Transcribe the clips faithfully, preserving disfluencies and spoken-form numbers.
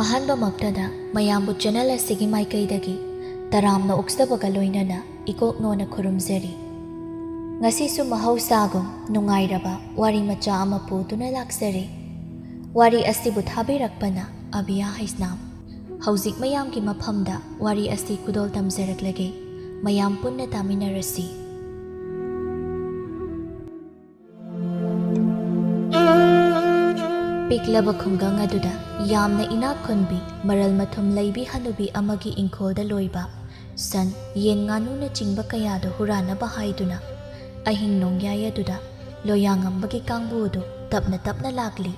ꯑꯍꯥꯟꯕꯃꯛꯇꯗ ꯃꯌꯥꯝꯕꯨ ꯆꯦꯅꯦꯜ ꯑꯁꯤꯒꯤ ꯃꯥꯏꯀꯩꯗꯒꯤ ꯇꯔꯥꯝꯅ ꯑꯣꯛꯆꯕꯒ ꯂꯣꯏꯅꯅ ꯏꯀꯣꯛꯅꯣꯅ ꯈꯨꯔꯨꯝꯖꯔꯤ꯫ ꯉꯁꯤꯁꯨ ꯃꯍꯧꯁꯥꯒꯨꯝ ꯅꯨꯡꯉꯥꯏꯔꯕ ꯋꯥꯔꯤ ꯃꯆꯥ ꯑꯃ ꯄꯨꯗꯨꯅ ꯂꯥꯛꯆꯔꯤ꯫ ꯋꯥꯔꯤ ꯑꯁꯤꯕꯨ ꯊꯥꯕꯤꯔꯛꯄꯅ ꯑꯕꯤꯌꯥ ꯍꯩꯁꯅꯥꯝ꯫ ꯍꯧꯖꯤꯛ ꯃꯌꯥꯝꯒꯤ ꯃꯐꯝꯗ ꯋꯥꯔꯤ ꯑꯁꯤ ꯈꯨꯗꯣꯜ ꯇꯝꯖꯔꯛꯂꯒꯦ꯫ ꯃꯌꯥꯝ ꯄꯨꯟꯅ ꯇꯥꯃꯤꯟꯅꯔꯁꯤ꯫ ꯄꯤꯛꯂꯕ ꯈꯨꯡꯒꯪ ꯑꯗꯨꯗ ꯌꯥꯝꯅ ꯏꯅꯥꯛ ꯈꯨꯟꯕꯤ, ꯃꯔꯜ ꯃꯊꯨꯝ ꯂꯩꯕꯤ ꯍꯅꯨꯕꯤ ꯑꯃꯒꯤ ꯏꯪꯈꯣꯜꯗ ꯂꯣꯏꯕ ꯁꯟ, ꯌꯦꯟ, ꯉꯥꯅꯨꯅꯆꯤꯡꯕ ꯀꯌꯥꯗꯨ ꯍꯨꯔꯥꯟꯅꯕ ꯍꯥꯏꯗꯨꯅ ꯑꯍꯤꯡ ꯅꯣꯡꯌꯥꯏ ꯑꯗꯨꯗ ꯂꯣꯌꯥꯉꯝꯕꯒꯤ ꯀꯥꯡꯕꯨ ꯑꯗꯨ ꯇꯞꯅ ꯇꯞꯅ ꯂꯥꯛꯂꯤ꯫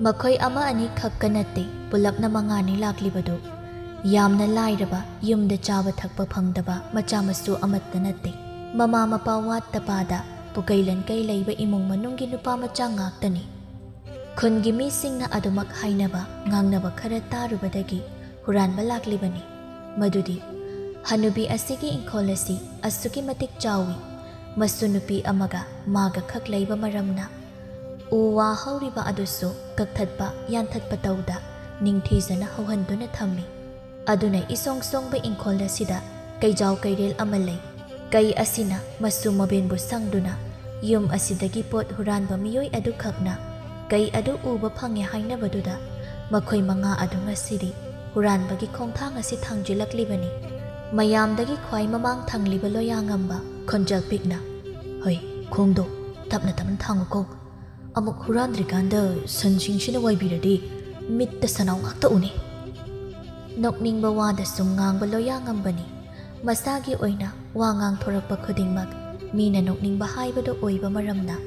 ꯃꯈꯣꯏ ꯑꯃ ꯑꯅꯤ ꯈꯛꯀ ꯅꯠꯇꯦ, ꯄꯨꯂꯞꯅ ꯃꯉꯥꯅꯤ ꯂꯥꯛꯂꯤꯕꯗꯨ꯫ ꯌꯥꯝꯅ ꯂꯥꯏꯔꯕ, ꯌꯨꯝꯗ ꯆꯥꯕ ꯊꯛꯄ ꯐꯪꯗꯕ ꯃꯆꯥ ꯃꯁꯨ ꯑꯃꯠꯇ ꯅꯠꯇꯦ꯫ ꯃꯃꯥ ꯃꯄꯥ ꯋꯥꯠꯇ ꯄꯥꯗ ꯄꯨꯀꯩ ꯂꯟꯀꯩ ꯂꯩꯕ ꯏꯃꯨꯡ ꯃꯅꯨꯡꯒꯤ ꯅꯨꯄꯥ ꯃꯆꯥ ꯉꯥꯛꯇꯅꯤ꯫ ꯈꯨꯟꯒꯤ ꯃꯤꯁꯤꯡꯅ ꯑꯗꯨꯃꯛ ꯍꯥꯏꯅꯕ ꯉꯥꯡꯅꯕ ꯈꯔ ꯇꯥꯔꯨꯕꯗꯒꯤ ꯍꯨꯔꯥꯟꯕ ꯂꯥꯛꯂꯤꯕꯅꯤ꯫ ꯃꯗꯨꯗꯤ ꯍꯅꯨꯕꯤ ꯑꯁꯤꯒꯤ ꯏꯪꯈꯣꯜ ꯑꯁꯤ ꯑꯁꯨꯛꯀꯤ ꯃꯇꯤꯛ ꯆꯥꯎꯏ, ꯃꯁꯨ ꯅꯨꯄꯤ ꯑꯃꯒ ꯃꯥꯒ ꯈꯛ ꯂꯩꯕ ꯃꯔꯝꯅ ꯎ ꯋꯥ ꯍꯧꯔꯤꯕ ꯑꯗꯨꯁꯨ ꯀꯛꯊꯠꯄ ꯌꯥꯟꯊꯠꯄ ꯇꯧꯗ ꯅꯤꯡꯊꯤꯖꯅ ꯍꯧꯍꯟꯗꯨꯅ ꯊꯝꯃꯤ꯫ ꯑꯗꯨꯅ ꯏꯁꯣꯡ ꯁꯣꯡꯕ ꯏꯪꯈꯣꯜ ꯑꯁꯤꯗ ꯀꯩꯖꯥꯎ ꯀꯩꯔꯦꯜ ꯑꯃ ꯂꯩ꯫ ꯀꯩ ꯑꯁꯤꯅ ꯃꯁꯨ ꯃꯕꯦꯟꯕꯨ ꯁꯪꯗꯨꯅ ꯌꯨꯝ ꯑꯁꯤꯗꯒꯤ ꯄꯣꯠ ꯍꯨꯔꯥꯟꯕ ꯃꯤꯑꯣꯏ ꯑꯗꯨꯈꯛꯅ ꯀꯩ ꯑꯗꯨ ꯎꯕ ꯐꯪꯉꯦ ꯍꯥꯏꯅꯕꯗꯨꯗ ꯃꯈꯣꯏ ꯃꯉꯥ ꯑꯗꯨ ꯉꯁꯤꯗꯤ ꯍꯨꯔꯥꯟꯕꯒꯤ ꯈꯣꯡꯊꯥꯡ ꯑꯁꯤ ꯊꯥꯡꯖꯤꯜꯂꯛꯂꯤꯕꯅꯤ꯫ ꯃꯌꯥꯝꯗꯒꯤ ꯈ꯭ꯋꯥꯏ ꯃꯃꯥꯡ ꯊꯪꯂꯤꯕ ꯂꯣꯌꯥꯉꯝꯕ ꯈꯣꯟꯖꯦꯜ ꯄꯤꯛꯅ, "ꯍꯣꯏ, ꯈꯣꯡꯗꯣ ꯇꯞꯅ ꯇꯞꯅ ꯊꯥꯡꯉꯨꯀꯣ꯫ ꯑꯃꯨꯛ ꯍꯨꯔꯥꯟꯗ꯭ꯔꯤꯀꯥꯟꯗ ꯁꯟꯁꯤꯡꯁꯤꯅ ꯋꯥꯏꯕꯤꯔꯗꯤ ꯃꯤꯠꯇ ꯁꯅꯥꯎ ꯉꯥꯛꯇ ꯎꯅꯤ꯫" ꯅꯣꯛꯅꯤꯡꯕ ꯋꯥꯗ ꯁꯨꯝ ꯉꯥꯡꯕ ꯂꯣꯌꯥꯉꯝꯕꯅꯤ꯫ ꯃꯁꯥꯒꯤ ꯑꯣꯏꯅ ꯋꯥ ꯉꯥꯡꯊꯣꯔꯛꯄ ꯈꯨꯗꯤꯡꯃꯛ ꯃꯤꯅ ꯅꯣꯛꯅꯤꯡꯕ ꯍꯥꯏꯕꯗꯨ ꯑꯣꯏꯕ ꯃꯔꯝꯅ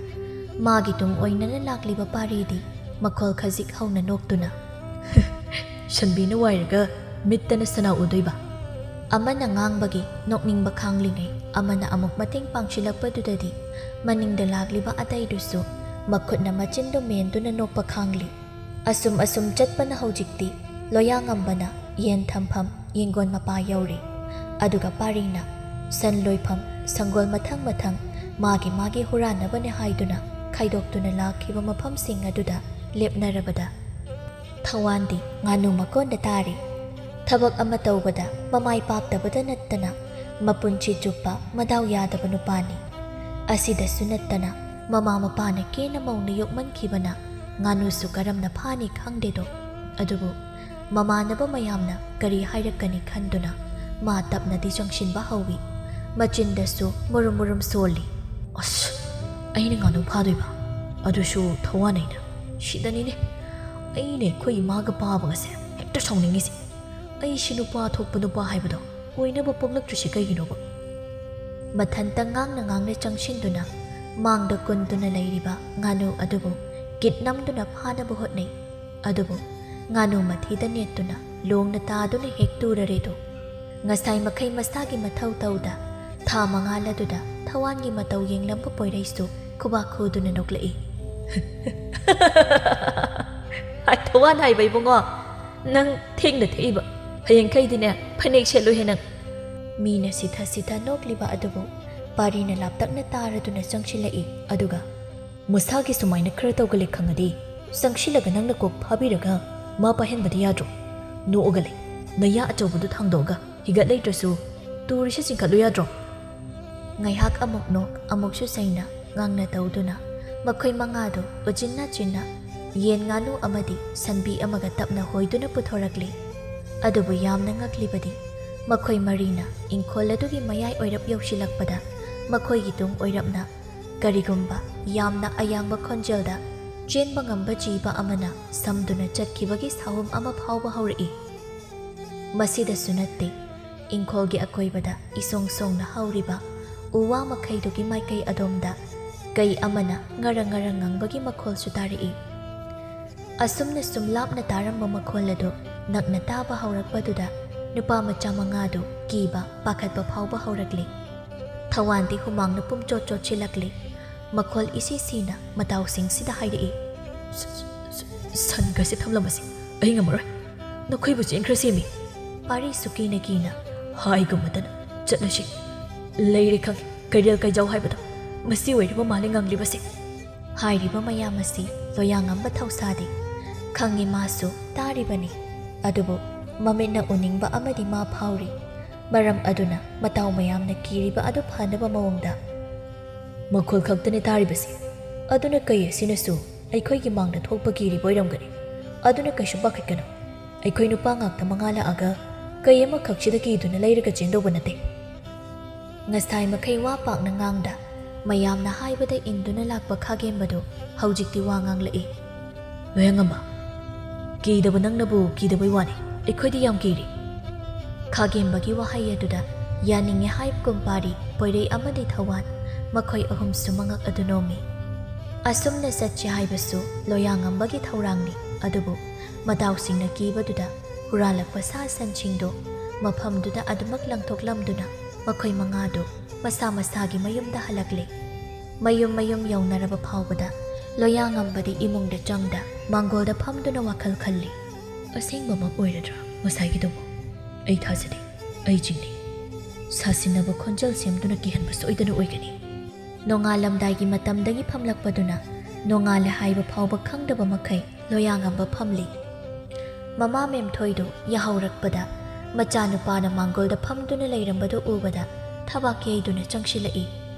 ꯃꯥꯒꯤ ꯇꯨꯡ ꯑꯣꯏꯅꯅ ꯂꯥꯛꯂꯤꯕ ꯄꯥꯔꯤꯗꯤ ꯃꯈꯣꯜ ꯈꯖꯤꯛ ꯍꯧꯅ ꯅꯣꯛꯇꯨꯅ, "ꯁꯟꯕꯤꯅ ꯋꯥꯏꯔꯒ ꯃꯤꯠꯇꯅ ꯁꯅꯥ ꯎꯗꯣꯏꯕ?" ꯑꯃꯅ ꯉꯥꯡꯕꯒꯤ ꯅꯣꯛꯅꯤꯡꯕ ꯈꯥꯡꯂꯤꯉꯩ ꯑꯃꯅ ꯑꯃꯨꯛ ꯃꯇꯦꯡ ꯄꯥꯡꯁꯤꯜꯂꯛꯄꯗꯨꯗꯗꯤ ꯃꯅꯤꯡꯗ ꯂꯥꯛꯂꯤꯕ ꯑꯇꯩꯗꯨꯁꯨ ꯃꯈꯨꯠꯅ ꯃꯆꯤꯟꯗꯨ ꯃꯦꯟꯗꯨꯅ ꯅꯣꯛꯄ ꯈꯥꯡꯂꯤ꯫ ꯑꯁꯨꯝ ꯑꯁꯨꯝ ꯆꯠꯄꯅ ꯍꯧꯖꯤꯛꯇꯤ ꯂꯣꯌꯥꯉꯝꯕꯅ ꯌꯦꯟ ꯊꯝꯐꯝ ꯌꯦꯡꯒꯣꯟ ꯃꯄꯥ ꯌꯧꯔꯦ꯫ ꯑꯗꯨꯒ ꯄꯥꯔꯤꯅ ꯁꯟ ꯂꯣꯏꯐꯝ, ꯁꯪꯒꯣꯜ ꯃꯊꯪ ꯃꯊꯪ ꯃꯥꯒꯤ ꯃꯥꯒꯤ ꯍꯨꯔꯥꯟꯅꯕꯅꯦ ꯍꯥꯏꯗꯨꯅ ꯈꯥꯏꯗꯣꯛꯇꯨꯅ ꯂꯥꯛꯈꯤꯕ ꯃꯐꯝꯁꯤꯡ ꯑꯗꯨꯗ ꯂꯦꯞꯅꯔꯕꯗ, ꯊꯋꯥꯟꯗꯤ ꯉꯥꯅꯨ ꯃꯀꯣꯟꯗ ꯇꯥꯔꯤ꯫ ꯊꯕꯛ ꯑꯃ ꯇꯧꯕꯗ ꯃꯃꯥꯏ ꯄꯥꯛꯇꯕꯗ ꯅꯠꯇꯅ ꯃꯄꯨꯟꯁꯤ ꯆꯨꯞꯄ ꯃꯗꯥꯎ ꯌꯥꯗꯕ ꯅꯨꯄꯥꯅꯤ꯫ ꯑꯁꯤꯗꯁꯨ ꯅꯠꯇꯅ ꯃꯃꯥ ꯃꯄꯥꯅ ꯀꯦꯅ ꯃꯧꯅ ꯌꯣꯛꯃꯟꯈꯤꯕꯅ ꯉꯥꯅꯨꯁꯨ ꯀꯔꯝꯅ ꯐꯥꯅꯤ ꯈꯪꯗꯦꯗꯣ꯫ ꯑꯗꯨꯕꯨ ꯃꯃꯥꯟꯅꯕ ꯃꯌꯥꯝꯅ ꯀꯔꯤ ꯍꯥꯏꯔꯛꯀꯅꯤ ꯈꯟꯗꯨꯅ ꯃꯥ ꯇꯞꯅꯗꯤ ꯆꯪꯁꯤꯟꯕ ꯍꯧꯏ꯫ ꯃꯆꯤꯟꯗꯁꯨ ꯃꯨꯔꯨꯝ ꯃꯨꯔꯨꯝ ꯁꯣꯜꯂꯤ꯫ "ꯑꯁ, ꯑꯩꯅ ꯉꯥꯅꯨ ꯐꯥꯗꯣꯏꯕ? ꯑꯗꯨꯁꯨ ꯊꯋꯥꯟ ꯑꯩꯅ? ꯁꯤꯗꯅꯤꯅꯦ ꯑꯩꯅ ꯑꯩꯈꯣꯏ ꯏꯃꯥꯒ ꯄꯥꯕꯒꯁꯦ ꯍꯦꯛꯇ ꯁꯥꯎꯅꯤꯡꯉꯤꯁꯦ꯫ ꯑꯩꯁꯤ ꯅꯨꯄꯥ ꯊꯣꯛꯄ ꯅꯨꯄꯥ ꯍꯥꯏꯕꯗꯣ ꯑꯣꯏꯅꯕ ꯄꯣꯛꯂꯛꯇ꯭ꯔꯤꯁꯦ ꯀꯩꯒꯤꯅꯣꯕ?" ꯃꯊꯟꯇ ꯉꯥꯡꯅ ꯉꯥꯡꯅ ꯆꯪꯁꯤꯟꯗꯨꯅ ꯃꯥꯡꯗ ꯀꯨꯟꯗꯨꯅ ꯂꯩꯔꯤꯕ ꯉꯥꯅꯨ ꯑꯗꯨꯕꯨ ꯀꯤꯠ ꯅꯝꯗꯨꯅ ꯐꯥꯅꯕ ꯍꯣꯠꯅꯩ꯫ ꯑꯗꯨꯕꯨ ꯉꯥꯅꯨ ꯃꯊꯤꯗ ꯅꯦꯠꯇꯨꯅ ꯂꯣꯡꯅ ꯇꯥꯗꯨꯅ ꯍꯦꯛ ꯇꯨꯔꯔꯦꯗꯣ꯫ ꯉꯁꯥꯏ ꯃꯈꯩ ꯃꯁꯥꯒꯤ ꯃꯊꯧ ꯇꯧꯗ ꯊꯥ ꯃꯉꯥꯜ ꯑꯗꯨꯗ ꯊꯋꯥꯟꯒꯤ ꯃꯇꯧ ꯌꯦꯡꯂꯝꯕ ꯄꯣꯏꯔꯩꯁꯨ ꯈꯨꯕꯥꯛ ꯈꯨꯗꯨꯅ ꯅꯣꯛꯂꯛꯏ꯫ "ꯍꯥꯏ, ꯊꯋꯥꯟ ꯍꯥꯏꯕ ꯏꯕꯨꯡꯉꯣ, ꯅꯪ ꯊꯦꯡꯅ ꯊꯦꯛꯏꯕ꯫ ꯍꯌꯦꯡꯈꯩꯗꯤꯅꯦ ꯐꯅꯦꯛ ꯁꯦꯠꯂꯨꯍꯦ ꯅꯪ꯫" ꯃꯤꯅ ꯁꯤꯊ ꯁꯤꯊ ꯅꯣꯛꯂꯤꯕ ꯑꯗꯨꯕꯨ ꯄꯥꯔꯤꯅ ꯂꯥꯞꯇꯛꯅ ꯇꯥꯔꯗꯨꯅ ꯆꯪꯁꯤꯜꯂꯛꯏ꯫ ꯑꯗꯨꯒ, "ꯃꯁꯥꯒꯤ ꯁꯨꯃꯥꯏꯅ ꯈꯔ ꯇꯧꯒꯜꯂꯦ ꯈꯪꯉꯗꯤ ꯆꯪꯁꯤꯜꯂꯒ ꯅꯪꯅ ꯀꯣꯛ ꯐꯥꯕꯤꯔꯒ ꯃꯥ ꯄꯥꯏꯍꯟꯕꯗꯤ ꯌꯥꯗ꯭ꯔꯣ? ꯅꯣꯛꯑꯒ ꯂꯩ꯫ ꯅꯌꯥ ꯑꯆꯧꯕꯗꯨ ꯊꯥꯡꯗꯣꯛꯑꯒ ꯍꯤꯒꯠ ꯂꯩꯇ꯭ꯔꯁꯨ ꯇꯨꯔꯤꯁꯦ ꯆꯤꯡꯈꯠꯂꯨ ꯌꯥꯗ꯭ꯔꯣ?" ꯉꯥꯏꯍꯥꯛ ꯑꯃꯨꯛ ꯅꯣꯛ, ꯑꯃꯨꯛꯁꯨ ꯆꯩꯅ ꯉꯥꯡꯅ ꯇꯧꯗꯨꯅ ꯃꯈꯣꯏ ꯃꯉꯥꯗꯨ ꯎꯆꯤꯟ ꯅꯥꯆꯤꯟꯅ ꯌꯦꯟ ꯉꯥꯅꯨ ꯑꯃꯗꯤ ꯁꯟꯕꯤ ꯑꯃꯒ ꯇꯞꯅ ꯍꯣꯏꯗꯨꯅ ꯄꯨꯊꯣꯔꯛꯂꯤ꯫ ꯑꯗꯨꯕꯨ ꯌꯥꯝꯅ ꯉꯛꯂꯤꯕꯗꯤ ꯃꯈꯣꯏ ꯃꯔꯤꯅ ꯏꯪꯈꯣꯜ ꯑꯗꯨꯒꯤ ꯃꯌꯥꯏ ꯑꯣꯏꯔꯞ ꯌꯧꯁꯤꯜꯂꯛꯄꯗ ꯃꯈꯣꯏꯒꯤ ꯇꯨꯡ ꯑꯣꯏꯔꯞꯅ ꯀꯔꯤꯒꯨꯝꯕ ꯌꯥꯝꯅ ꯑꯌꯥꯡꯕ ꯈꯣꯟꯖꯦꯜꯗ ꯆꯦꯟꯕ ꯉꯝꯕ ꯖꯤꯕ ꯑꯃꯅ ꯁꯝꯗꯨꯅ ꯆꯠꯈꯤꯕꯒꯤ ꯁꯥꯍꯨꯝ ꯑꯃ ꯐꯥꯎꯕ ꯍꯧꯔꯛꯏ꯫ ꯃꯁꯤꯗꯁꯨ ꯅꯠꯇꯦ, ꯏꯪꯈꯣꯜꯒꯤ ꯑꯀꯣꯏꯕꯗ ꯏꯁꯣꯡ ꯁꯣꯡꯅ ꯍꯧꯔꯤꯕ ꯎ ꯋꯥ ꯃꯈꯩꯗꯨꯒꯤ ꯃꯥꯏꯀꯩ ꯑꯗꯣꯝꯗ ꯀꯩ ꯑꯃꯅ ꯉꯔꯪ ꯉꯔꯪ ꯉꯪꯕꯒꯤ ꯃꯈꯣꯜꯁꯨ ꯇꯥꯔꯛꯏ꯫ ꯑꯁꯨꯝꯅ ꯁꯨꯝ ꯂꯥꯞꯅ ꯇꯥꯔꯝꯕ ꯃꯈꯣꯜ ꯑꯗꯨ ꯅꯛꯅ ꯇꯥꯕ ꯍꯧꯔꯛꯄꯗꯨꯗ ꯅꯨꯄꯥ ꯃꯆꯥ ꯃꯉꯥꯗꯨ ꯀꯤꯕ, ꯄꯥꯈꯠꯄ ꯐꯥꯎꯕ ꯍꯧꯔꯛꯂꯤ꯫ ꯊꯋꯥꯟꯗꯤ ꯍꯨꯃꯥꯡꯅ ꯄꯨꯝꯆꯣꯠ ꯆꯣꯠꯁꯤꯜꯂꯛꯂꯤ꯫ ꯃꯈꯣꯜ ꯏꯁꯤ ꯁꯤꯅ ꯃꯇꯥꯎꯁꯤꯡꯁꯤꯗ ꯍꯥꯏꯔꯛꯏ, "ꯁ-, ꯁ-, ꯁ-, ꯁꯟꯒꯁꯦ ꯊꯝꯂꯝꯕꯁꯦ ꯑꯩ ꯉꯝꯃꯔꯣꯏ꯫ ꯅꯈꯣꯏꯕꯨ ꯆꯦꯟꯈ꯭ꯔꯁꯦꯃꯤ꯫" ꯄꯥꯔꯤꯁꯨ ꯀꯤꯅ ꯀꯤꯅ, "ꯍꯥꯏꯒꯨꯝꯕꯗꯅ ꯆꯠꯂꯁꯤ꯫ ꯂꯩꯔꯦ ꯈꯪꯉꯦ, ꯀꯩꯔꯦꯜ ꯀꯩꯖꯧ ꯍꯥꯏꯕꯗꯣ꯫ ꯃꯁꯤ ꯑꯣꯏꯔꯕ ꯃꯥꯜꯂꯦ ꯉꯪꯂꯤꯕꯁꯦ꯫" ꯍꯥꯏꯔꯤꯕ ꯃꯌꯥꯝ ꯑꯁꯤ ꯂꯣꯌꯥꯉꯝꯕ ꯊꯧꯁꯥꯗꯦ꯫ ꯈꯪꯉꯤ, ꯃꯥꯁꯨ ꯇꯥꯔꯤꯕꯅꯤ꯫ ꯑꯗꯨꯕꯨ ꯃꯃꯤꯠꯅ ꯎꯅꯤꯡꯕ ꯑꯃꯗꯤ ꯃꯥ ꯐꯥꯎꯔꯤ꯫ ꯃꯔꯝ ꯑꯗꯨꯅ ꯃꯇꯥꯎ ꯃꯌꯥꯝꯅ ꯀꯤꯔꯤꯕ ꯑꯗꯨ ꯐꯅꯕ ꯃꯑꯣꯡꯗ, "ꯃꯈꯣꯜ ꯈꯛꯇꯅꯤ ꯇꯥꯔꯤꯕꯁꯤ꯫ ꯑꯗꯨꯅ ꯀꯩ ꯑꯁꯤꯅꯁꯨ ꯑꯩꯈꯣꯏꯒꯤ ꯃꯥꯡꯗ ꯊꯣꯛꯄ ꯀꯤꯔꯤꯕ ꯑꯣꯏꯔꯝꯒꯅꯤ꯫ ꯑꯗꯨꯅ ꯀꯩꯁꯨ ꯄꯥꯈꯠꯀꯅꯨ꯫ ꯑꯩꯈꯣꯏ ꯅꯨꯄꯥ ꯉꯥꯛꯇ ꯃꯉꯥ ꯂꯥꯛꯑꯒ ꯀꯩ ꯑꯃꯈꯛꯁꯤꯗ ꯀꯤꯗꯨꯅ ꯂꯩꯔꯒ ꯆꯦꯟꯗꯧꯕ ꯅꯠꯇꯦ꯫" ꯉꯁꯥꯏ ꯃꯈꯩ ꯋꯥ ꯄꯥꯛꯅ ꯉꯥꯡꯗ, ꯃꯌꯥꯝꯅ ꯍꯥꯏꯕꯗ ꯏꯟꯗꯨꯅ ꯂꯥꯛꯄ ꯈꯥꯒꯦꯝꯕꯗꯨ ꯍꯧꯖꯤꯛꯇꯤ ꯋꯥ ꯉꯥꯡꯂꯛꯏ꯫ "ꯂꯣꯌꯥꯉꯝꯕ, ꯀꯤꯗꯕ ꯅꯪꯅꯕꯨ ꯀꯤꯗꯕꯩ ꯋꯥꯅꯤ, ꯑꯩꯈꯣꯏꯗꯤ ꯌꯥꯝ ꯀꯤꯔꯤ꯫" ꯈꯥꯒꯦꯝꯕꯒꯤ ꯋꯥꯍꯩ ꯑꯗꯨꯗ ꯌꯥꯅꯤꯡꯉꯦ ꯍꯥꯏꯕꯒꯨꯝ ꯄꯥꯔꯤ ꯄꯣꯏꯔꯩ ꯑꯃꯗꯤ ꯊꯧꯋꯥꯟ, ꯃꯈꯣꯏ ꯑꯍꯨꯝꯁꯨ ꯃꯉꯛ ꯑꯗꯨ ꯅꯣꯝꯃꯤ꯫ ꯑꯁꯨꯝꯅ ꯆꯠꯁꯦ ꯍꯥꯏꯕꯁꯨ ꯂꯣꯌꯥꯉꯝꯕꯒꯤ ꯊꯧꯔꯥꯡꯅꯤ, ꯑꯗꯨꯕꯨ ꯃꯇꯥꯎꯁꯤꯡꯅ ꯀꯤꯕꯗꯨꯗ ꯍꯨꯔꯥꯜꯂꯛꯄ ꯁꯥ ꯁꯟꯁꯤꯡꯗꯨ ꯃꯐꯝꯗꯨꯗ ꯑꯗꯨꯃꯛ ꯂꯪꯊꯣꯛꯂꯝꯗꯨꯅ ꯃꯈꯣꯏ ꯃꯉꯥꯗꯨ ꯃꯁꯥ ꯃꯁꯥꯒꯤ ꯃꯌꯨꯝꯗ ꯍꯜꯂꯛꯂꯦ꯫ ꯃꯌꯨꯝ ꯃꯌꯨꯝ ꯌꯧꯅꯔꯕ ꯐꯥꯎꯕꯗ ꯂꯣꯌꯥꯉꯝꯕꯗꯤ ꯏꯃꯨꯡꯗ ꯆꯪꯗ ꯃꯥꯡꯒꯣꯜꯗ ꯐꯝꯗꯨꯅ ꯋꯥꯈꯜ ꯈꯜꯂꯤ꯫ "ꯑꯁꯦꯡꯕꯃꯛ ꯑꯣꯏꯔꯗ꯭ꯔꯥ ꯉꯁꯥꯏꯒꯤꯗꯨꯕꯨ? ꯑꯩ ꯊꯥꯖꯗꯦ꯫ ꯑꯩ ꯆꯤꯡꯅꯩ꯫ ꯁꯥꯁꯤꯟꯅꯕ ꯈꯣꯟꯖꯦꯜ ꯁꯦꯝꯗꯨꯅ ꯀꯤꯍꯟꯕ ꯁꯣꯏꯗꯅ ꯑꯣꯏꯒꯅꯤ꯫" ꯅꯣꯡꯉꯥꯜꯂꯝꯗꯥꯏꯒꯤ ꯃꯇꯝꯗꯒꯤ ꯐꯝꯂꯛꯄꯗꯨꯅ ꯅꯣꯡꯉꯥꯜꯂꯦ ꯍꯥꯏꯕ ꯐꯥꯎꯕ ꯈꯪꯗꯕ ꯃꯈꯩ ꯂꯣꯌꯥꯉꯝꯕ ꯐꯝꯂꯤ꯫ ꯃꯃꯥ ꯃꯦꯝꯊꯣꯏꯗꯨ ꯌꯥꯍꯧꯔꯛꯄꯗ ꯃꯆꯥꯅꯨꯄꯥꯅ ꯃꯥꯡꯒꯣꯜꯗ ꯐꯝꯗꯨꯅ ꯂꯩꯔꯝꯕꯗꯨ ꯎꯕꯗ ꯊꯕꯥꯛ ꯌꯩꯗꯨꯅ ꯆꯪꯁꯤꯜꯂꯛꯏ꯫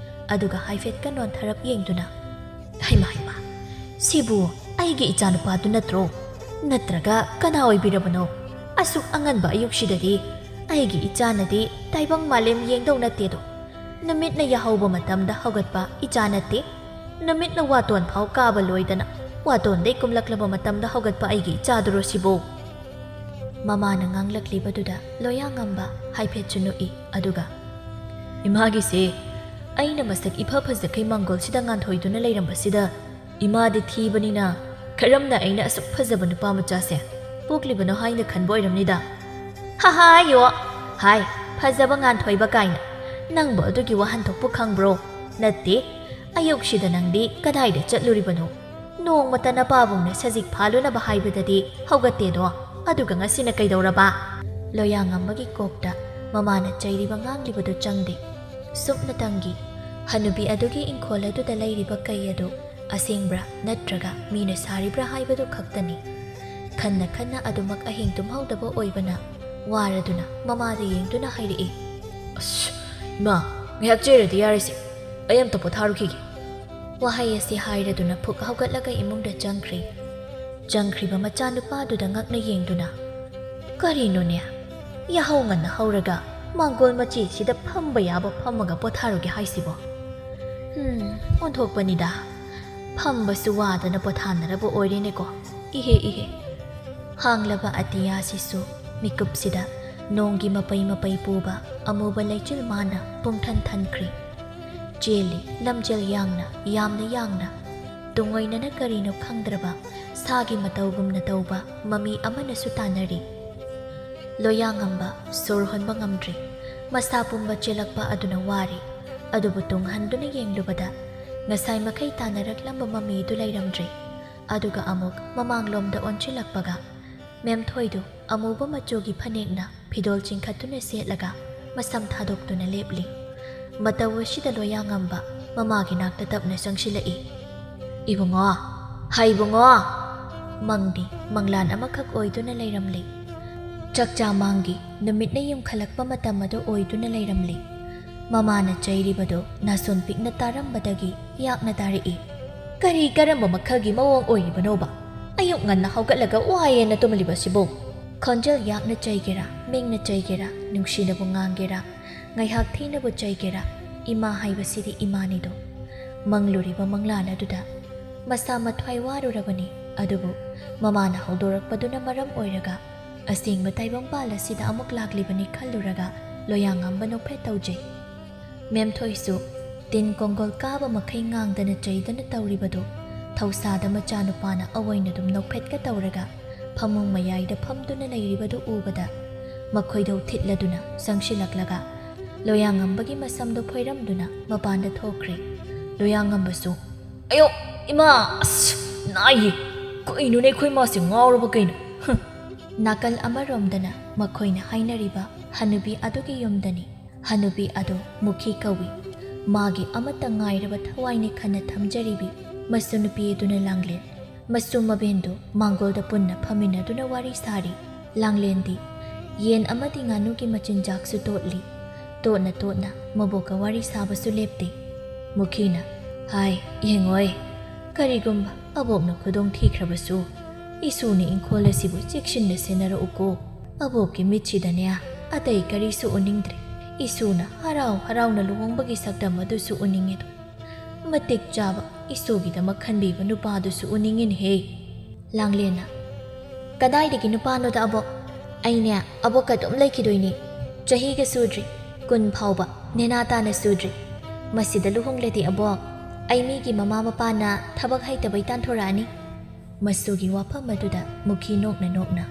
ꯑꯗꯨꯒ ꯍꯥꯏꯐꯦꯠꯀ ꯅꯣꯟꯊꯔꯞ ꯌꯦꯡꯗꯨꯅ, "ꯍꯩꯃꯥ, ꯍꯩꯃꯥ, ꯁꯤꯕꯨ ꯑꯩꯒꯤ ꯏꯆꯥꯅꯨꯄꯥꯗꯨ ꯅꯠꯇ꯭ꯔꯣ? ꯅꯠꯇ꯭ꯔꯒ ꯀꯅꯥ ꯑꯣꯏꯕꯤꯔꯕꯅꯣ? ꯑꯁꯨꯛ ꯑꯉꯟꯕ ꯑꯌꯨꯛꯁꯤꯗꯗꯤ ꯑꯩꯒꯤ ꯏꯆꯥꯅꯗꯤ ꯇꯥꯏꯕꯪ ꯃꯥꯂꯦꯝ ꯌꯦꯡꯗꯧ ꯅꯠꯇꯦꯗꯣ꯫ ꯅꯨꯃꯤꯠꯅ ꯌꯥꯍꯧꯕ ꯃꯇꯝꯗ ꯍꯧꯒꯠꯄ ꯏꯆꯥ ꯅꯠꯇꯦ꯫ ꯅꯨꯃꯤꯠꯅ ꯋꯥꯇꯣꯟ ꯐꯥꯎ ꯀꯥꯕ ꯂꯣꯏꯗꯅ ꯋꯥꯇꯣꯟꯗꯩ ꯀꯨꯝꯂꯛꯂꯕ ꯃꯇꯝꯗ ꯍꯧꯒꯠꯄ ꯑꯩꯒꯤ ꯏꯆꯥꯗꯨꯔꯣ ꯁꯤꯕꯨ?" ꯃꯃꯥꯅ ꯉꯥꯡꯂꯛꯂꯤꯕꯗꯨꯗ ꯂꯣꯌꯥꯉꯝꯕ ꯍꯥꯏꯐꯦꯠꯁꯨ ꯅꯣꯛꯏ꯫ ꯑꯗꯨꯒ, "ꯏꯃꯥꯒꯤꯁꯦ ꯑꯩꯅ ꯃꯁꯛ ꯏꯐ ꯐꯖꯈꯩ ꯃꯥꯡꯒꯣꯜꯁꯤꯗ ꯉꯥꯟꯊꯣꯏꯗꯨꯅ ꯂꯩꯔꯝꯕꯁꯤꯗ ꯏꯃꯥꯗꯤ ꯊꯤꯕꯅꯤꯅ ꯀꯔꯝꯅ ꯑꯩꯅ ꯑꯁꯨꯛ ꯐꯖꯕ ꯅꯨꯄꯥ ꯃꯆꯥꯁꯦ ꯄꯣꯛꯂꯤꯕꯅꯣ ꯍꯥꯏꯅ ꯈꯟꯕ ꯑꯣꯏꯔꯝꯅꯤꯗ꯫" "ꯍꯥ ꯍꯥ ꯌꯣ! ꯍꯥꯏ, ꯐꯖꯕ ꯉꯥꯟꯊꯣꯏꯕ ꯀꯥꯏꯅ꯫ ꯅꯪꯕꯨ ꯑꯗꯨꯒꯤ ꯋꯥꯍꯟꯊꯣꯛꯄꯨ ꯈꯪꯕ꯭ꯔꯣ? ꯅꯠꯇꯦ, ꯑꯌꯨꯛꯁꯤꯗ ꯅꯪꯗꯤ ꯀꯗꯥꯏꯗ ꯆꯠꯂꯨꯔꯤꯕꯅꯣ? ꯅꯣꯡꯃꯇ ꯅꯄꯥꯕꯨꯡꯅ ꯁꯖꯤꯛ ꯐꯥꯜꯂꯨꯅꯕ ꯍꯥꯏꯕꯗꯗꯤ ꯍꯧꯒꯠꯇꯦꯗꯣ, ꯑꯗꯨꯒ ꯉꯁꯤꯅ ꯀꯩꯗꯧꯔꯕ?" ꯂꯣꯌꯥꯉꯝꯕꯒꯤ ꯀꯣꯛꯇ ꯃꯃꯥꯅ ꯆꯩꯔꯤꯕ ꯉꯥꯡꯂꯤꯕꯗꯨ ꯆꯪꯗꯦ꯫ ꯁꯨꯞꯅꯇꯪꯒꯤ ꯍꯅꯨꯕꯤ ꯑꯗꯨꯒꯤ ꯏꯪꯈꯣꯜ ꯑꯗꯨꯗ ꯂꯩꯔꯤꯕ ꯀꯩ ꯑꯗꯨ ꯑꯁꯦꯡꯕ꯭ꯔꯥ ꯅꯠꯇ꯭ꯔꯒ ꯃꯤꯅ ꯁꯥꯔꯤꯕ꯭ꯔꯥ ꯍꯥꯏꯕꯗꯨ ꯈꯛꯇꯅꯤ꯫ ꯈꯟꯅ ꯈꯟꯅ ꯑꯗꯨꯃꯛ ꯑꯍꯤꯡ ꯇꯨꯝꯍꯧꯗꯕ ꯑꯣꯏꯕꯅ ꯋꯥꯔꯗꯨꯅ ꯃꯃꯥꯗ ꯌꯦꯡꯗꯨꯅ ꯍꯥꯏꯔꯛꯏ, "ꯑꯁ, ꯏꯃꯥ, ꯉꯥꯏꯍꯥꯛ ꯆꯦꯔꯗꯤ ꯌꯥꯔꯤꯁꯦ, ꯑꯩ ꯑꯝꯇ ꯄꯣꯊꯥꯔꯨꯈꯤꯒꯦ"꯫ ꯋꯥꯍꯩ ꯑꯁꯤ ꯍꯥꯏꯔꯗꯨꯅ ꯐꯨꯛ ꯍꯧꯒꯠꯂꯒ ꯏꯃꯨꯡꯗ ꯆꯪꯈ꯭ꯔꯤ꯫ ꯆꯪꯈ꯭ꯔꯤꯕ ꯃꯆꯥꯅꯨꯄꯥꯗꯨꯗ ꯉꯛꯅ ꯌꯦꯡꯗꯨꯅ, "ꯀꯔꯤꯅꯣꯅꯦ, ꯌꯥꯍꯧ ꯉꯟꯅ ꯍꯧꯔꯒ ꯃꯥꯡꯒꯣꯜ ꯃꯆꯦꯁꯤꯗ ꯐꯝꯕ ꯌꯥꯕ ꯐꯝꯃꯒ ꯄꯣꯊꯥꯔꯨꯒꯦ ꯍꯥꯏꯁꯤꯕꯣ? ꯎꯝ, ꯑꯣꯟꯊꯣꯛꯄꯅꯤꯗ꯫ ꯐꯝꯕꯁꯨ ꯋꯥꯗꯅ ꯄꯣꯊꯥꯅꯔꯕ ꯑꯣꯏꯔꯦꯅꯦꯀꯣ꯫ ꯏꯍꯦ, ꯏꯍꯦ"꯫ ꯍꯥꯡꯂꯕ ꯑꯇꯤꯌꯥꯁꯤꯁꯨ ꯃꯤꯀꯨꯞꯁꯤꯗ ꯅꯣꯡꯒꯤ ꯃꯄꯩ ꯃꯄꯩ ꯄꯨꯕ ꯑꯃꯨꯕ ꯂꯩꯆꯤꯜ ꯃꯥꯅ ꯄꯨꯡꯊꯟ ꯊꯟꯈ꯭ꯔꯤ꯫ ꯆꯦꯜꯂꯤ ꯂꯝꯖꯦꯜ ꯌꯥꯡꯅ, ꯌꯥꯝꯅ ꯌꯥꯡꯅ꯫ ꯇꯨꯡꯑꯣꯏꯅꯅ ꯀꯔꯤꯅꯣ ꯈꯪꯗ꯭ꯔꯕ ꯁꯥꯒꯤ ꯃꯇꯧꯒꯨꯝꯅ ꯇꯧꯕ ꯃꯃꯤ ꯑꯃꯅꯁꯨ ꯇꯥꯟꯅꯔꯤ꯫ ꯂꯣꯌꯥꯉꯝꯕ ꯁꯣꯔ ꯍꯣꯟꯕ ꯉꯝꯗ꯭ꯔꯤ꯫ ꯃꯁꯥ ꯄꯨꯝꯕ ꯆꯦꯜꯂꯛꯄ ꯑꯗꯨꯅ ꯋꯥꯔꯤ꯫ ꯑꯗꯨꯕꯨ ꯇꯨꯡ ꯍꯟꯗꯨꯅ ꯌꯦꯡꯂꯨꯕꯗ ꯉꯁꯥꯏ ꯃꯈꯩ ꯇꯥꯟꯅꯔꯛꯂꯝꯕ ꯃꯃꯤꯗꯨ ꯂꯩꯔꯝꯗ꯭ꯔꯦ꯫ ꯑꯗꯨꯒ ꯑꯃꯨꯛ ꯃꯃꯥꯡꯂꯣꯝꯗ ꯑꯣꯟꯁꯤꯜꯂꯛꯄꯒ ꯃꯦꯝꯊꯣꯏꯗꯨ ꯑꯃꯨꯕ ꯃꯆꯨꯒꯤ ꯐꯅꯦꯛꯅ ꯐꯤꯗꯣꯜ ꯆꯤꯡꯈꯠꯇꯨꯅ ꯁꯦꯠꯂꯒ ꯃꯁꯝ ꯊꯥꯗꯣꯛꯇꯨꯅ ꯂꯦꯞꯂꯤ꯫ ꯃꯇꯧ ꯑꯁꯤꯗ ꯂꯣꯌꯥꯉꯝꯕ ꯃꯃꯥꯒꯤ ꯅꯥꯛꯇ ꯇꯞꯅ ꯆꯪꯁꯤꯜꯂꯛꯏ꯫ "ꯏꯕꯨꯡꯉꯣ, ꯍꯥꯏ ꯏꯕꯨꯡꯉꯣ!" ꯃꯪꯗꯤ ꯃꯪꯂꯥꯟ ꯑꯃꯈꯛ ꯑꯣꯏꯗꯨꯅ ꯂꯩꯔꯝꯂꯤ꯫ ꯆꯥꯛꯆꯥ ꯃꯥꯡꯒꯤ ꯅꯨꯃꯤꯠꯅ ꯌꯨꯝꯈꯠꯂꯛꯄ ꯃꯇꯝ ꯑꯗꯨ ꯑꯣꯏꯗꯨꯅ ꯂꯩꯔꯝꯂꯤ꯫ ꯃꯃꯥꯅ ꯆꯩꯔꯤꯕꯗꯨ ꯅꯥꯁꯣꯟ ꯄꯤꯛꯅ ꯇꯥꯔꯝꯕꯗꯒꯤ ꯌꯥꯛꯅ ꯇꯥꯔꯛꯏ꯫ "ꯀꯔꯤ ꯀꯔꯝꯕ ꯃꯈꯜꯒꯤ ꯃꯑꯣꯡ ꯑꯣꯏꯔꯤꯕꯅꯣꯕ? ꯑꯌꯨꯛ ꯉꯟꯅ ꯍꯧꯒꯠꯂꯒ ꯋꯥꯏꯌꯦꯅ ꯇꯨꯝꯂꯤꯕꯁꯤꯕꯨ?" ꯈꯣꯟꯖꯦꯜ ꯌꯥꯛꯅ ꯆꯩꯒꯦꯔꯥ, ꯃꯤꯡꯅ ꯆꯩꯒꯦꯔꯥ, ꯅꯨꯡꯁꯤꯅꯕꯨ ꯉꯥꯡꯒꯦꯔꯥ, ꯉꯥꯏꯍꯥꯛ ꯊꯤꯅꯕꯨ ꯆꯩꯒꯦꯔꯥ, ꯏꯃꯥ ꯍꯥꯏꯕꯁꯤꯗꯤ ꯏꯃꯥꯅꯤꯗꯣ꯫ ꯃꯪꯂꯨꯔꯤꯕ ꯃꯪꯂꯥꯟ ꯑꯗꯨꯗ ꯃꯁꯥ ꯃꯊ꯭ꯋꯥꯏ ꯋꯥꯔꯨꯔꯕꯅꯤ, ꯑꯗꯨꯕꯨ ꯃꯃꯥꯅ ꯍꯧꯗꯣꯔꯛꯄꯗꯨꯅ ꯃꯔꯝ ꯑꯣꯏꯔꯒ ꯑꯁꯦꯡꯕ ꯇꯥꯏꯕꯪꯄꯥꯜ ꯑꯁꯤꯗ ꯑꯃꯨꯛ ꯂꯥꯛꯂꯤꯕꯅꯤ ꯈꯜꯂꯨꯔꯒ ꯂꯣꯌꯥꯉꯝꯕ ꯅꯣꯛꯐꯦꯠ ꯇꯧꯖꯩ꯫ ꯃꯦꯝꯊꯣꯏꯁꯨ ꯇꯤꯟ ꯀꯣꯡꯒꯣꯜ ꯀꯥꯕ ꯃꯈꯩ ꯉꯥꯡꯗꯅ ꯆꯩꯗꯅ ꯇꯧꯔꯤꯕꯗꯨ ꯊꯧꯁꯥꯗ ꯃꯆꯥꯅꯨꯄꯥꯅ ꯑꯑꯣꯏꯅꯗꯨꯝ ꯅꯣꯛꯐꯦꯠꯀ ꯇꯧꯔꯒ ꯐꯃꯨꯡ ꯃꯌꯥꯏꯗ ꯐꯝꯗꯨꯅ ꯂꯩꯔꯤꯕꯗꯨ ꯎꯕꯗ ꯃꯈꯣꯏꯗꯧ ꯊꯤꯠꯂꯗꯨꯅ ꯆꯪꯁꯤꯜꯂꯛꯂꯒ ꯂꯣꯌꯥꯉꯝꯕꯒꯤ ꯃꯁꯝꯗꯨ ꯐꯣꯏꯔꯝꯗꯨꯅ ꯃꯄꯥꯟꯗ ꯊꯣꯛꯈ꯭ꯔꯦ꯫ ꯂꯣꯌꯥꯉꯝꯕꯁꯨ, "ꯑꯌꯣ, ꯏꯃꯥ, ꯑꯁ, ꯅꯥꯏꯌꯦ꯫ ꯀꯩꯅꯣꯅꯦ, ꯑꯩꯈꯣꯏ ꯃꯥꯁꯦ ꯉꯥꯎꯔꯕ ꯀꯩꯅꯣ? ꯍꯨꯝ!" ꯅꯥꯀꯜ ꯑꯃꯔꯣꯝꯗꯅ ꯃꯈꯣꯏꯅ ꯍꯥꯏꯅꯔꯤꯕ ꯍꯅꯨꯕꯤ ꯑꯗꯨꯒꯤ ꯌꯨꯝꯗꯅꯤ꯫ ꯍꯅꯨꯕꯤ ꯑꯗꯨ ꯃꯨꯈꯤ ꯀꯧꯏ꯫ ꯃꯥꯒꯤ ꯑꯃꯠꯇ ꯉꯥꯏꯔꯕ ꯊꯋꯥꯏꯅꯤ ꯈꯟꯅ ꯊꯝꯖꯔꯤꯕꯤ ꯃꯁꯨ ꯅꯨꯄꯤ ꯑꯗꯨꯅ ꯂꯥꯡꯂꯦꯟ꯫ ꯃꯁꯨ ꯃꯕꯦꯟꯗꯨ ꯃꯥꯡꯒꯣꯜꯗ ꯄꯨꯟꯅ ꯐꯝꯃꯤꯟꯅꯗꯨꯅ ꯋꯥꯔꯤ ꯁꯥꯔꯤ꯫ ꯂꯥꯡꯂꯦꯟꯗꯤ ꯌꯦꯟ ꯑꯃꯗꯤ ꯉꯥꯅꯨꯒꯤ ꯃꯆꯤꯟꯖꯥꯛꯁꯨ ꯇꯣꯠꯂꯤ꯫ ꯇꯣꯠꯅ ꯇꯣꯠꯅ ꯃꯕꯣꯛꯀ ꯋꯥꯔꯤ ꯁꯥꯕꯁꯨ ꯂꯦꯞꯇꯦ꯫ ꯃꯨꯈꯤꯅ, "ꯍꯥꯏ, ꯌꯦꯡꯉꯣꯏ, ꯀꯔꯤꯒꯨꯝꯕ ꯑꯕꯣꯛꯅ ꯈꯨꯗꯣꯡ ꯊꯤꯈ꯭ꯔꯕꯁꯨ, ꯏꯁꯨꯅ ꯏꯪꯈꯣꯜ ꯑꯁꯤꯕꯨ ꯆꯦꯛꯁꯤꯟꯅ ꯁꯦꯟꯅꯔꯛꯎꯀꯣ꯫ ꯑꯕꯣꯛꯀꯤ ꯃꯤꯠꯁꯤꯗꯅꯦ ꯑꯇꯩ ꯀꯔꯤꯁꯨ ꯎꯅꯤꯡꯗ꯭ꯔꯦ꯫ ꯏꯁꯨꯅ ꯍꯔꯥꯎ ꯍꯔꯥꯎꯅ ꯂꯨꯍꯣꯡꯕꯒꯤ ꯁꯛꯇꯝ ꯑꯗꯨꯁꯨ ꯎꯅꯤꯡꯉꯦꯗꯣ꯫ ꯃꯇꯤꯛ ꯆꯥꯕ ꯏꯁꯨꯒꯤꯗꯃꯛ ꯈꯟꯕꯤꯕ ꯅꯨꯄꯥꯗꯨꯁꯨ ꯎꯅꯤꯡꯉꯤꯅꯦꯍꯦ꯫" ꯂꯥꯡꯂꯦꯟꯅ, "ꯀꯗꯥꯏꯗꯒꯤ ꯅꯨꯄꯥꯅꯣꯗ ꯑꯕꯣꯛ? ꯑꯩꯅꯦ ꯑꯕꯣꯛꯀ ꯑꯗꯨꯝ ꯂꯩꯈꯤꯗꯣꯏꯅꯤ꯫ ꯆꯍꯤꯒ ꯁꯨꯗ꯭ꯔꯤ, ꯀꯨꯟ ꯐꯥꯎꯕ ꯅꯦꯅꯥ ꯇꯥꯅ ꯁꯨꯗ꯭ꯔꯤ꯫ ꯃꯁꯤꯗ ꯂꯨꯍꯣꯡꯂꯗꯤ ꯑꯕꯣꯛ, ꯑꯩ ꯃꯤꯒꯤ ꯃꯃꯥ ꯃꯄꯥꯅ ꯊꯕꯛ ꯍꯩꯇꯕꯩ ꯇꯥꯟꯊꯣꯔꯛꯑꯅꯤ꯫" ꯃꯁꯨꯒꯤ ꯋꯥꯐꯝ ꯑꯗꯨꯗ ꯃꯨꯈꯤ ꯅꯣꯛꯅ ꯅꯣꯛꯅ,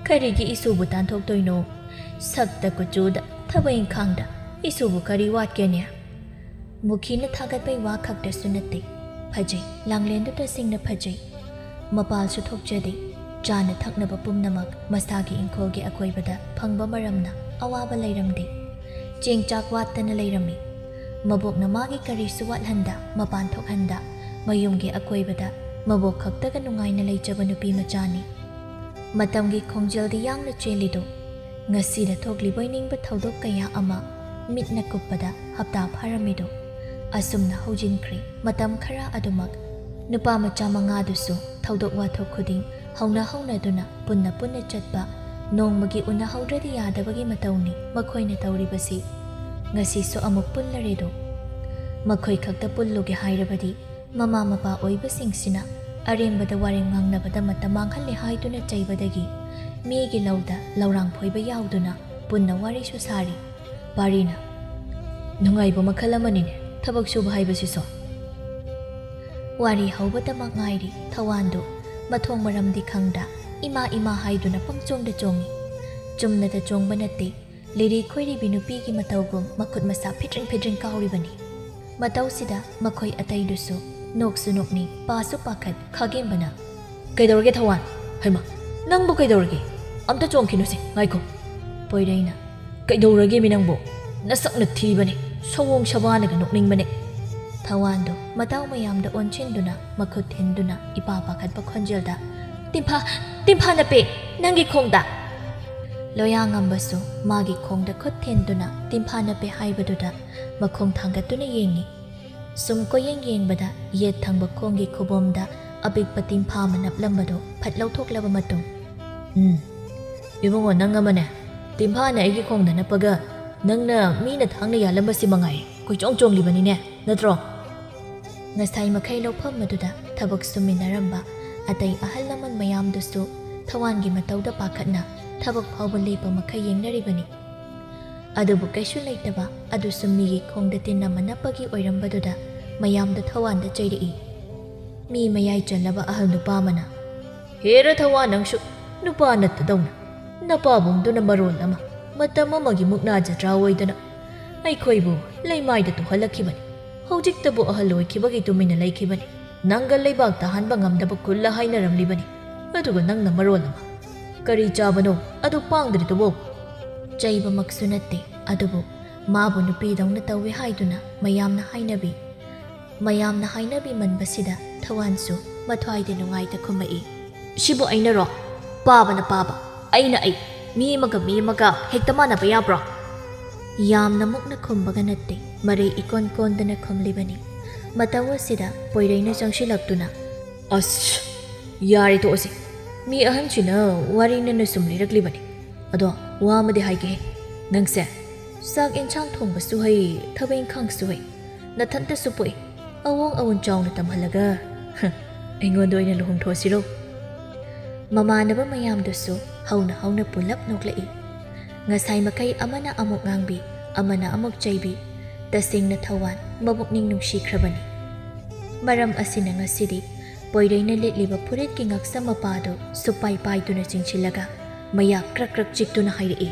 "ꯀꯔꯤꯒꯤ ꯏꯁꯨꯕꯨ ꯇꯥꯟꯊꯣꯛꯇꯣꯏꯅꯣ? ꯁꯛꯇ ꯀꯨꯆꯨꯗ, ꯊꯕꯛ ꯏꯪꯈꯥꯡꯗ ꯏꯁꯨꯕꯨ ꯀꯔꯤ ꯋꯥꯠꯀꯦꯅꯦ?" ꯃꯨꯈꯤꯅ ꯊꯥꯒꯠꯄꯩ ꯋꯥ ꯈꯛꯇꯁꯨ ꯅꯠꯇꯦ꯫ ꯐꯖꯩ, ꯂꯥꯡꯂꯦꯟꯗꯨ ꯇꯁꯦꯡꯅ ꯐꯖꯩ꯫ ꯃꯄꯥꯜꯁꯨ ꯊꯣꯛꯆꯗꯦ꯫ ꯆꯥꯅ ꯊꯛꯅꯕ ꯄꯨꯝꯅꯃꯛ ꯃꯁꯥꯒꯤ ꯏꯪꯈꯣꯜꯒꯤ ꯑꯀꯣꯏꯕꯗ ꯐꯪꯕ ꯃꯔꯝꯅ ꯑꯋꯥꯕ ꯂꯩꯔꯝꯗꯦ꯫ ꯆꯦꯡ ꯆꯥꯛ ꯋꯥꯠꯇꯅ ꯂꯩꯔꯝꯃꯤ꯫ ꯃꯕꯣꯛꯅ ꯃꯥꯒꯤ ꯀꯔꯤꯁꯨ ꯋꯥꯠꯍꯟꯗ, ꯃꯄꯥꯟ ꯊꯣꯛꯍꯟꯗ, ꯃꯌꯨꯝꯒꯤ ꯑꯀꯣꯏꯕꯗ ꯃꯕꯣꯛ ꯈꯛꯇꯒ ꯅꯨꯡꯉꯥꯏꯅ ꯂꯩꯖꯕ ꯅꯨꯄꯤ ꯃꯆꯥꯅꯤ꯫ ꯃꯇꯝꯒꯤ ꯈꯣꯡꯖꯦꯜꯗꯤ ꯌꯥꯡꯅ ꯆꯦꯜꯂꯤꯗꯣ꯫ ꯉꯁꯤꯗ ꯊꯣꯛꯂꯤꯕꯣꯏ ꯅꯤꯡꯕ ꯊꯧꯗꯣꯛ ꯀꯌꯥ ꯑꯃ ꯃꯤꯠꯅ ꯀꯨꯞꯄꯗ ꯍꯞꯇꯥ ꯐꯥꯔꯝꯃꯤꯗꯣ꯫ ꯑꯁꯨꯝꯅ ꯍꯧꯖꯤꯟꯈ꯭ꯔꯦ꯫ ꯃꯇꯝ ꯈꯔ ꯑꯗꯨꯃꯛ ꯅꯨꯄꯥ ꯃꯆꯥ ꯃꯉꯥꯗꯨꯁꯨ ꯊꯧꯗꯣꯛ ꯋꯥꯊꯣꯛ ꯈꯨꯗꯤꯡ ꯍꯧꯅ ꯍꯧꯅꯗꯨꯅ ꯄꯨꯟꯅ ꯄꯨꯟꯅ ꯆꯠꯄ, ꯅꯣꯡꯃꯒꯤ ꯎꯅꯍꯧꯗ꯭ꯔꯗꯤ ꯌꯥꯗꯕꯒꯤ ꯃꯇꯧꯅꯤ ꯃꯈꯣꯏꯅ ꯇꯧꯔꯤꯕꯁꯤ꯫ ꯉꯁꯤꯁꯨ ꯑꯃꯨꯛ ꯄꯨꯜꯂꯔꯦꯗꯣ꯫ ꯃꯈꯣꯏ ꯈꯛꯇ ꯄꯨꯜꯂꯨꯒꯦ ꯍꯥꯏꯔꯕꯗꯤ ꯃꯃꯥ ꯃꯄꯥ ꯑꯣꯏꯕꯁꯤꯡꯁꯤꯅ ꯑꯔꯦꯝꯕꯗ ꯋꯥꯔꯦꯝ ꯉꯥꯡꯅꯕꯗ ꯃꯇꯝ ꯃꯥꯡꯍꯜꯂꯦ ꯍꯥꯏꯗꯨꯅ ꯆꯩꯕꯗꯒꯤ ꯃꯤꯒꯤ ꯂꯧꯗ ꯂꯧꯔꯥꯡ ꯐꯣꯏꯕ ꯌꯥꯎꯗꯨꯅ ꯄꯨꯟꯅ ꯋꯥꯔꯤꯁꯨ ꯁꯥꯔꯤ꯫ ꯄꯥꯔꯤꯅ, "ꯅꯨꯡꯉꯥꯏꯕ ꯃꯈꯜ ꯑꯃꯅꯤꯅꯦ ꯊꯕꯛ ꯁꯨꯕ ꯍꯥꯏꯕꯁꯤꯁꯨ꯫" ꯋꯥꯔꯤ ꯍꯧꯕꯇꯃꯛ ꯉꯥꯏꯔꯤ꯫ ꯊꯋꯥꯟꯗꯨ ꯃꯊꯣꯡ ꯃꯔꯝꯗꯤ ꯈꯪꯗ ꯏꯃꯥ ꯏꯃꯥ ꯍꯥꯏꯗꯨꯅ ꯄꯪꯆꯣꯡꯗ ꯆꯣꯡꯏ꯫ ꯆꯨꯝꯅꯗ ꯆꯣꯡꯕ ꯅꯠꯇꯦ, ꯂꯤꯔꯤ ꯈꯣꯏꯔꯤꯕꯤ ꯅꯨꯄꯤꯒꯤ ꯃꯇꯧꯒꯨꯝ ꯃꯈꯨꯠ ꯃꯁꯥ ꯐꯤꯗ꯭ꯔꯤꯡ ꯐꯤꯗ꯭ꯔꯤꯡ ꯀꯥꯎꯔꯤꯕꯅꯤ꯫ ꯃꯇꯧꯁꯤꯗ ꯃꯈꯣꯏ ꯑꯇꯩꯗꯨꯁꯨ ꯅꯣꯛꯁꯨ ꯅꯣꯛꯅꯤꯡ, ꯄꯥꯁꯨ ꯄꯥꯈꯠ꯫ ꯈꯥꯒꯦꯝꯕꯅ, "ꯀꯩꯗꯧꯔꯒꯦ ꯊꯋꯥꯟ? ꯍꯩꯃꯥ, ꯅꯪꯕꯨ ꯀꯩꯗꯧꯔꯒꯦ? ꯑꯝꯇ ꯆꯣꯡꯈꯤꯅꯨꯁꯦ, ꯉꯥꯏꯈꯣ꯫" ꯄꯣꯏꯔꯩꯅ, "ꯀꯩꯗꯧꯔꯒꯦꯃꯤ ꯅꯪꯕꯨ? ꯅꯁꯛꯅ ꯊꯤꯕꯅꯦ, ꯁꯑꯣꯡ ꯁꯕꯥꯅꯒ ꯅꯣꯛꯅꯤꯡꯕꯅꯦ꯫" ꯊꯋꯥꯟꯗꯣ ꯃꯇꯥꯎ ꯃꯌꯥꯝꯗ ꯑꯣꯟꯁꯤꯟꯗꯨꯅ ꯃꯈꯨꯠ ꯊꯤꯟꯗꯨꯅ ꯏꯄꯥ ꯄꯥꯈꯠꯄ ꯈꯣꯟꯖꯦꯜꯗ, "ꯇꯤꯝꯐꯥ, ꯇꯤꯝꯐꯥ ꯅꯞꯄꯦ, ꯅꯪꯒꯤ ꯈꯣꯡꯗ!" ꯂꯣꯌꯥꯉꯝꯕꯁꯨ ꯃꯥꯒꯤ ꯈꯣꯡꯗ ꯈꯨꯠ ꯊꯤꯟꯗꯨꯅ ꯇꯤꯝꯐꯥ ꯅꯞꯄꯦ ꯍꯥꯏꯕꯗꯨꯗ ꯃꯈꯣꯡ ꯊꯥꯡꯒꯠꯇꯨꯅ ꯌꯦꯡꯉꯤ꯫ ꯁꯨꯝ ꯀꯣꯏꯌꯦꯡ ꯌꯦꯡꯕꯗ ꯌꯦꯠ ꯊꯪꯕ ꯈꯣꯡꯒꯤ ꯈꯨꯕꯣꯝꯗ ꯑꯄꯤꯛꯄ ꯇꯤꯝꯐꯥ ꯑꯃ ꯅꯞꯂꯝꯕꯗꯨ ꯐꯠ ꯂꯧꯊꯣꯛꯂꯕ ꯃꯇꯨꯡ, "ꯎꯝ, ꯏꯕꯨꯡꯉꯣ, ꯅꯪ ꯑꯃꯅꯦ, ꯇꯤꯝꯐꯥꯅ ꯑꯩꯒꯤ ꯈꯣꯡꯗ ꯅꯞꯄꯒ ꯅꯪꯅ ꯃꯤꯅ ꯊꯥꯡꯅ ꯌꯥꯜꯂꯝꯕꯁꯤ ꯃꯉꯥꯏ ꯀꯣꯏꯆꯣꯡ ꯆꯣꯡꯂꯤꯕꯅꯤꯅꯦ, ꯅꯠꯇ꯭ꯔꯣ?" ꯉꯁꯥꯏ ꯃꯈꯩ ꯂꯧꯐꯝ ꯑꯗꯨꯗ ꯊꯕꯛ ꯁꯨꯃꯤꯟꯅꯔꯝꯕ ꯑꯇꯩ ꯑꯍꯜ ꯂꯃꯟ ꯃꯌꯥꯝꯗꯨꯁꯨ ꯊꯋꯥꯟꯒꯤ ꯃꯇꯧꯗ ꯄꯥꯈꯠꯅ ꯊꯕꯛ ꯐꯥꯎꯕ ꯂꯦꯞꯄ ꯃꯈꯩ ꯌꯦꯡꯅꯔꯤꯕꯅꯤ꯫ ꯑꯗꯨꯕꯨ ꯀꯩꯁꯨ ꯂꯩꯇꯕ ꯑꯗꯨꯁꯨ ꯃꯤꯒꯤ ꯈꯣꯡꯗ ꯇꯤꯟ ꯑꯃ ꯅꯞꯄꯒꯤ ꯑꯣꯏꯔꯝꯕꯗꯨꯗ ꯃꯌꯥꯝꯗ ꯊꯋꯥꯟꯗ ꯆꯩꯔꯛꯏ꯫ ꯃꯤ ꯃꯌꯥꯏ ꯆꯜꯂꯕ ꯑꯍꯜ ꯅꯨꯄꯥ ꯑꯃꯅ, "ꯍꯦꯔ ꯊꯋꯥꯟ, ꯅꯪꯁꯨ ꯅꯨꯄꯥ ꯅꯠꯇꯗꯧꯅ, ꯅꯄꯥꯕꯨꯡꯗꯨꯅ ꯃꯔꯣꯜ ꯑꯃ ꯃꯇꯝ ꯑꯃꯒꯤ ꯃꯨꯛꯅꯥ ꯖꯇ꯭ꯔꯥ ꯑꯣꯏꯗꯅ ꯑꯩꯈꯣꯏꯕꯨ ꯂꯩꯃꯥꯏꯗ ꯇꯨꯍꯜꯂꯛꯈꯤꯕꯅꯤ꯫ ꯍꯧꯖꯤꯛꯇꯕꯨ ꯑꯍꯜ ꯑꯣꯏꯈꯤꯕꯒꯤ ꯇꯨꯃꯤꯟꯅ ꯂꯩꯈꯤꯕꯅꯤ꯫ ꯅꯪꯒ ꯂꯩꯕꯥꯛ ꯇꯥꯍꯟꯕ ꯉꯝꯗꯕ ꯈꯨꯜꯂ ꯍꯥꯏꯅꯔꯝꯂꯤꯕꯅꯤ꯫ ꯑꯗꯨꯒ ꯅꯪꯅ ꯃꯔꯣꯜ ꯑꯃ꯫ ꯀꯔꯤ ꯆꯥꯕꯅꯣ ꯑꯗꯨ ꯄꯥꯡꯗ꯭ꯔꯤꯗꯨꯕꯣ?" ꯆꯩꯕꯃꯛꯁꯨ ꯅꯠꯇꯦ, ꯑꯗꯨꯕꯨ ꯃꯥꯕꯨ ꯅꯨꯄꯤꯗꯧꯅ ꯇꯧꯏ ꯍꯥꯏꯗꯨꯅ ꯃꯌꯥꯝꯅ ꯍꯥꯏꯅꯕꯤ꯫ ꯃꯌꯥꯝꯅ ꯍꯥꯏꯅꯕꯤꯃꯟꯕꯁꯤꯗ ꯊꯋꯥꯟꯁꯨ ꯃꯊ꯭ꯋꯥꯏꯗ ꯅꯨꯡꯉꯥꯏꯇ ꯈꯨꯝꯃꯛꯏ, "ꯁꯤꯕꯨ ꯑꯩꯅꯔꯣ? ꯄꯥꯕꯅ ꯄꯥꯕ, ꯑꯩꯅ ꯑꯩ꯫ ꯃꯤ ꯑꯃꯒ ꯃꯤ ꯑꯃꯒ ꯍꯦꯛꯇ ꯃꯥꯟꯅꯕ ꯌꯥꯕ꯭ꯔꯣ?" ꯌꯥꯝꯅ ꯃꯨꯛꯅ ꯈꯨꯝꯕꯒ ꯅꯠꯇꯦ, ꯃꯔꯩ ꯏꯀꯣꯟ ꯀꯣꯟꯗꯅ ꯈꯨꯝꯂꯤꯕꯅꯤ꯫ ꯃꯇꯧ ꯑꯁꯤꯗ ꯄꯣꯏꯔꯩꯅ ꯆꯪꯁꯤꯜꯂꯛꯇꯨꯅ, "ꯑꯁ, ꯌꯥꯔꯦ, ꯇꯣꯛꯑꯁꯤ꯫ ꯃꯤ ꯑꯍꯟꯁꯤꯅ ꯋꯥꯔꯤ ꯅꯟꯅ ꯁꯨꯝ ꯂꯤꯔꯛꯂꯤꯕꯅꯤ꯫ ꯑꯗꯣ ꯋꯥ ꯑꯃꯗꯤ ꯍꯥꯏꯒꯦꯍꯦ꯫ ꯅꯪꯁꯦ ꯆꯥꯛ ꯏꯟꯁꯥꯡ ꯊꯣꯡꯕꯁꯨ ꯍꯩ, ꯊꯕꯛ ꯏꯟꯈꯥꯡꯁꯨ ꯍꯩ, ꯅꯊꯟꯇꯁꯨ ꯄꯣꯛꯏ꯫ ꯑꯋꯣꯡ ꯑꯋꯨꯟ ꯆꯥꯎꯅ ꯇꯝꯍꯜꯂꯒ, ꯍ, ꯑꯩꯉꯣꯟꯗ ꯑꯣꯏꯅ ꯂꯨꯍꯣꯡꯊꯣꯛꯑꯁꯤꯔꯣ?" ꯃꯃꯥꯟꯅꯕ ꯃꯌꯥꯝꯗꯨꯁꯨ ꯍꯧꯅ ꯍꯧꯅ ꯄꯨꯂꯞ ꯅꯣꯛꯂꯛꯏ꯫ ꯉꯁꯥꯏ ꯃꯈꯩ ꯑꯃꯅ ꯑꯃꯨꯛ ꯉꯥꯡꯕꯤ, ꯑꯃꯅ ꯑꯃꯨꯛ ꯆꯩꯕꯤ꯫ ꯇꯁꯦꯡꯅ ꯊꯋꯥꯟ ꯃꯕꯨꯛꯅꯤꯡ ꯅꯨꯡꯁꯤꯈ꯭ꯔꯕꯅꯤ꯫ ꯃꯔꯝ ꯑꯁꯤꯅ ꯉꯁꯤꯗꯤ ꯄꯣꯏꯔꯩꯅ ꯂꯤꯠꯂꯤꯕ ꯐꯨꯔꯤꯠꯀꯤ ꯉꯛꯁꯝ ꯃꯄꯥꯗꯨ ꯁꯨꯄꯥꯏ ꯄꯥꯏꯗꯨꯅ ꯆꯤꯡꯁꯤꯜꯂꯒ ꯃꯌꯥ ꯀ꯭ꯔꯛ ꯀ꯭ꯔꯛ ꯆꯤꯛꯇꯨꯅ ꯍꯥꯏꯔꯛꯏ,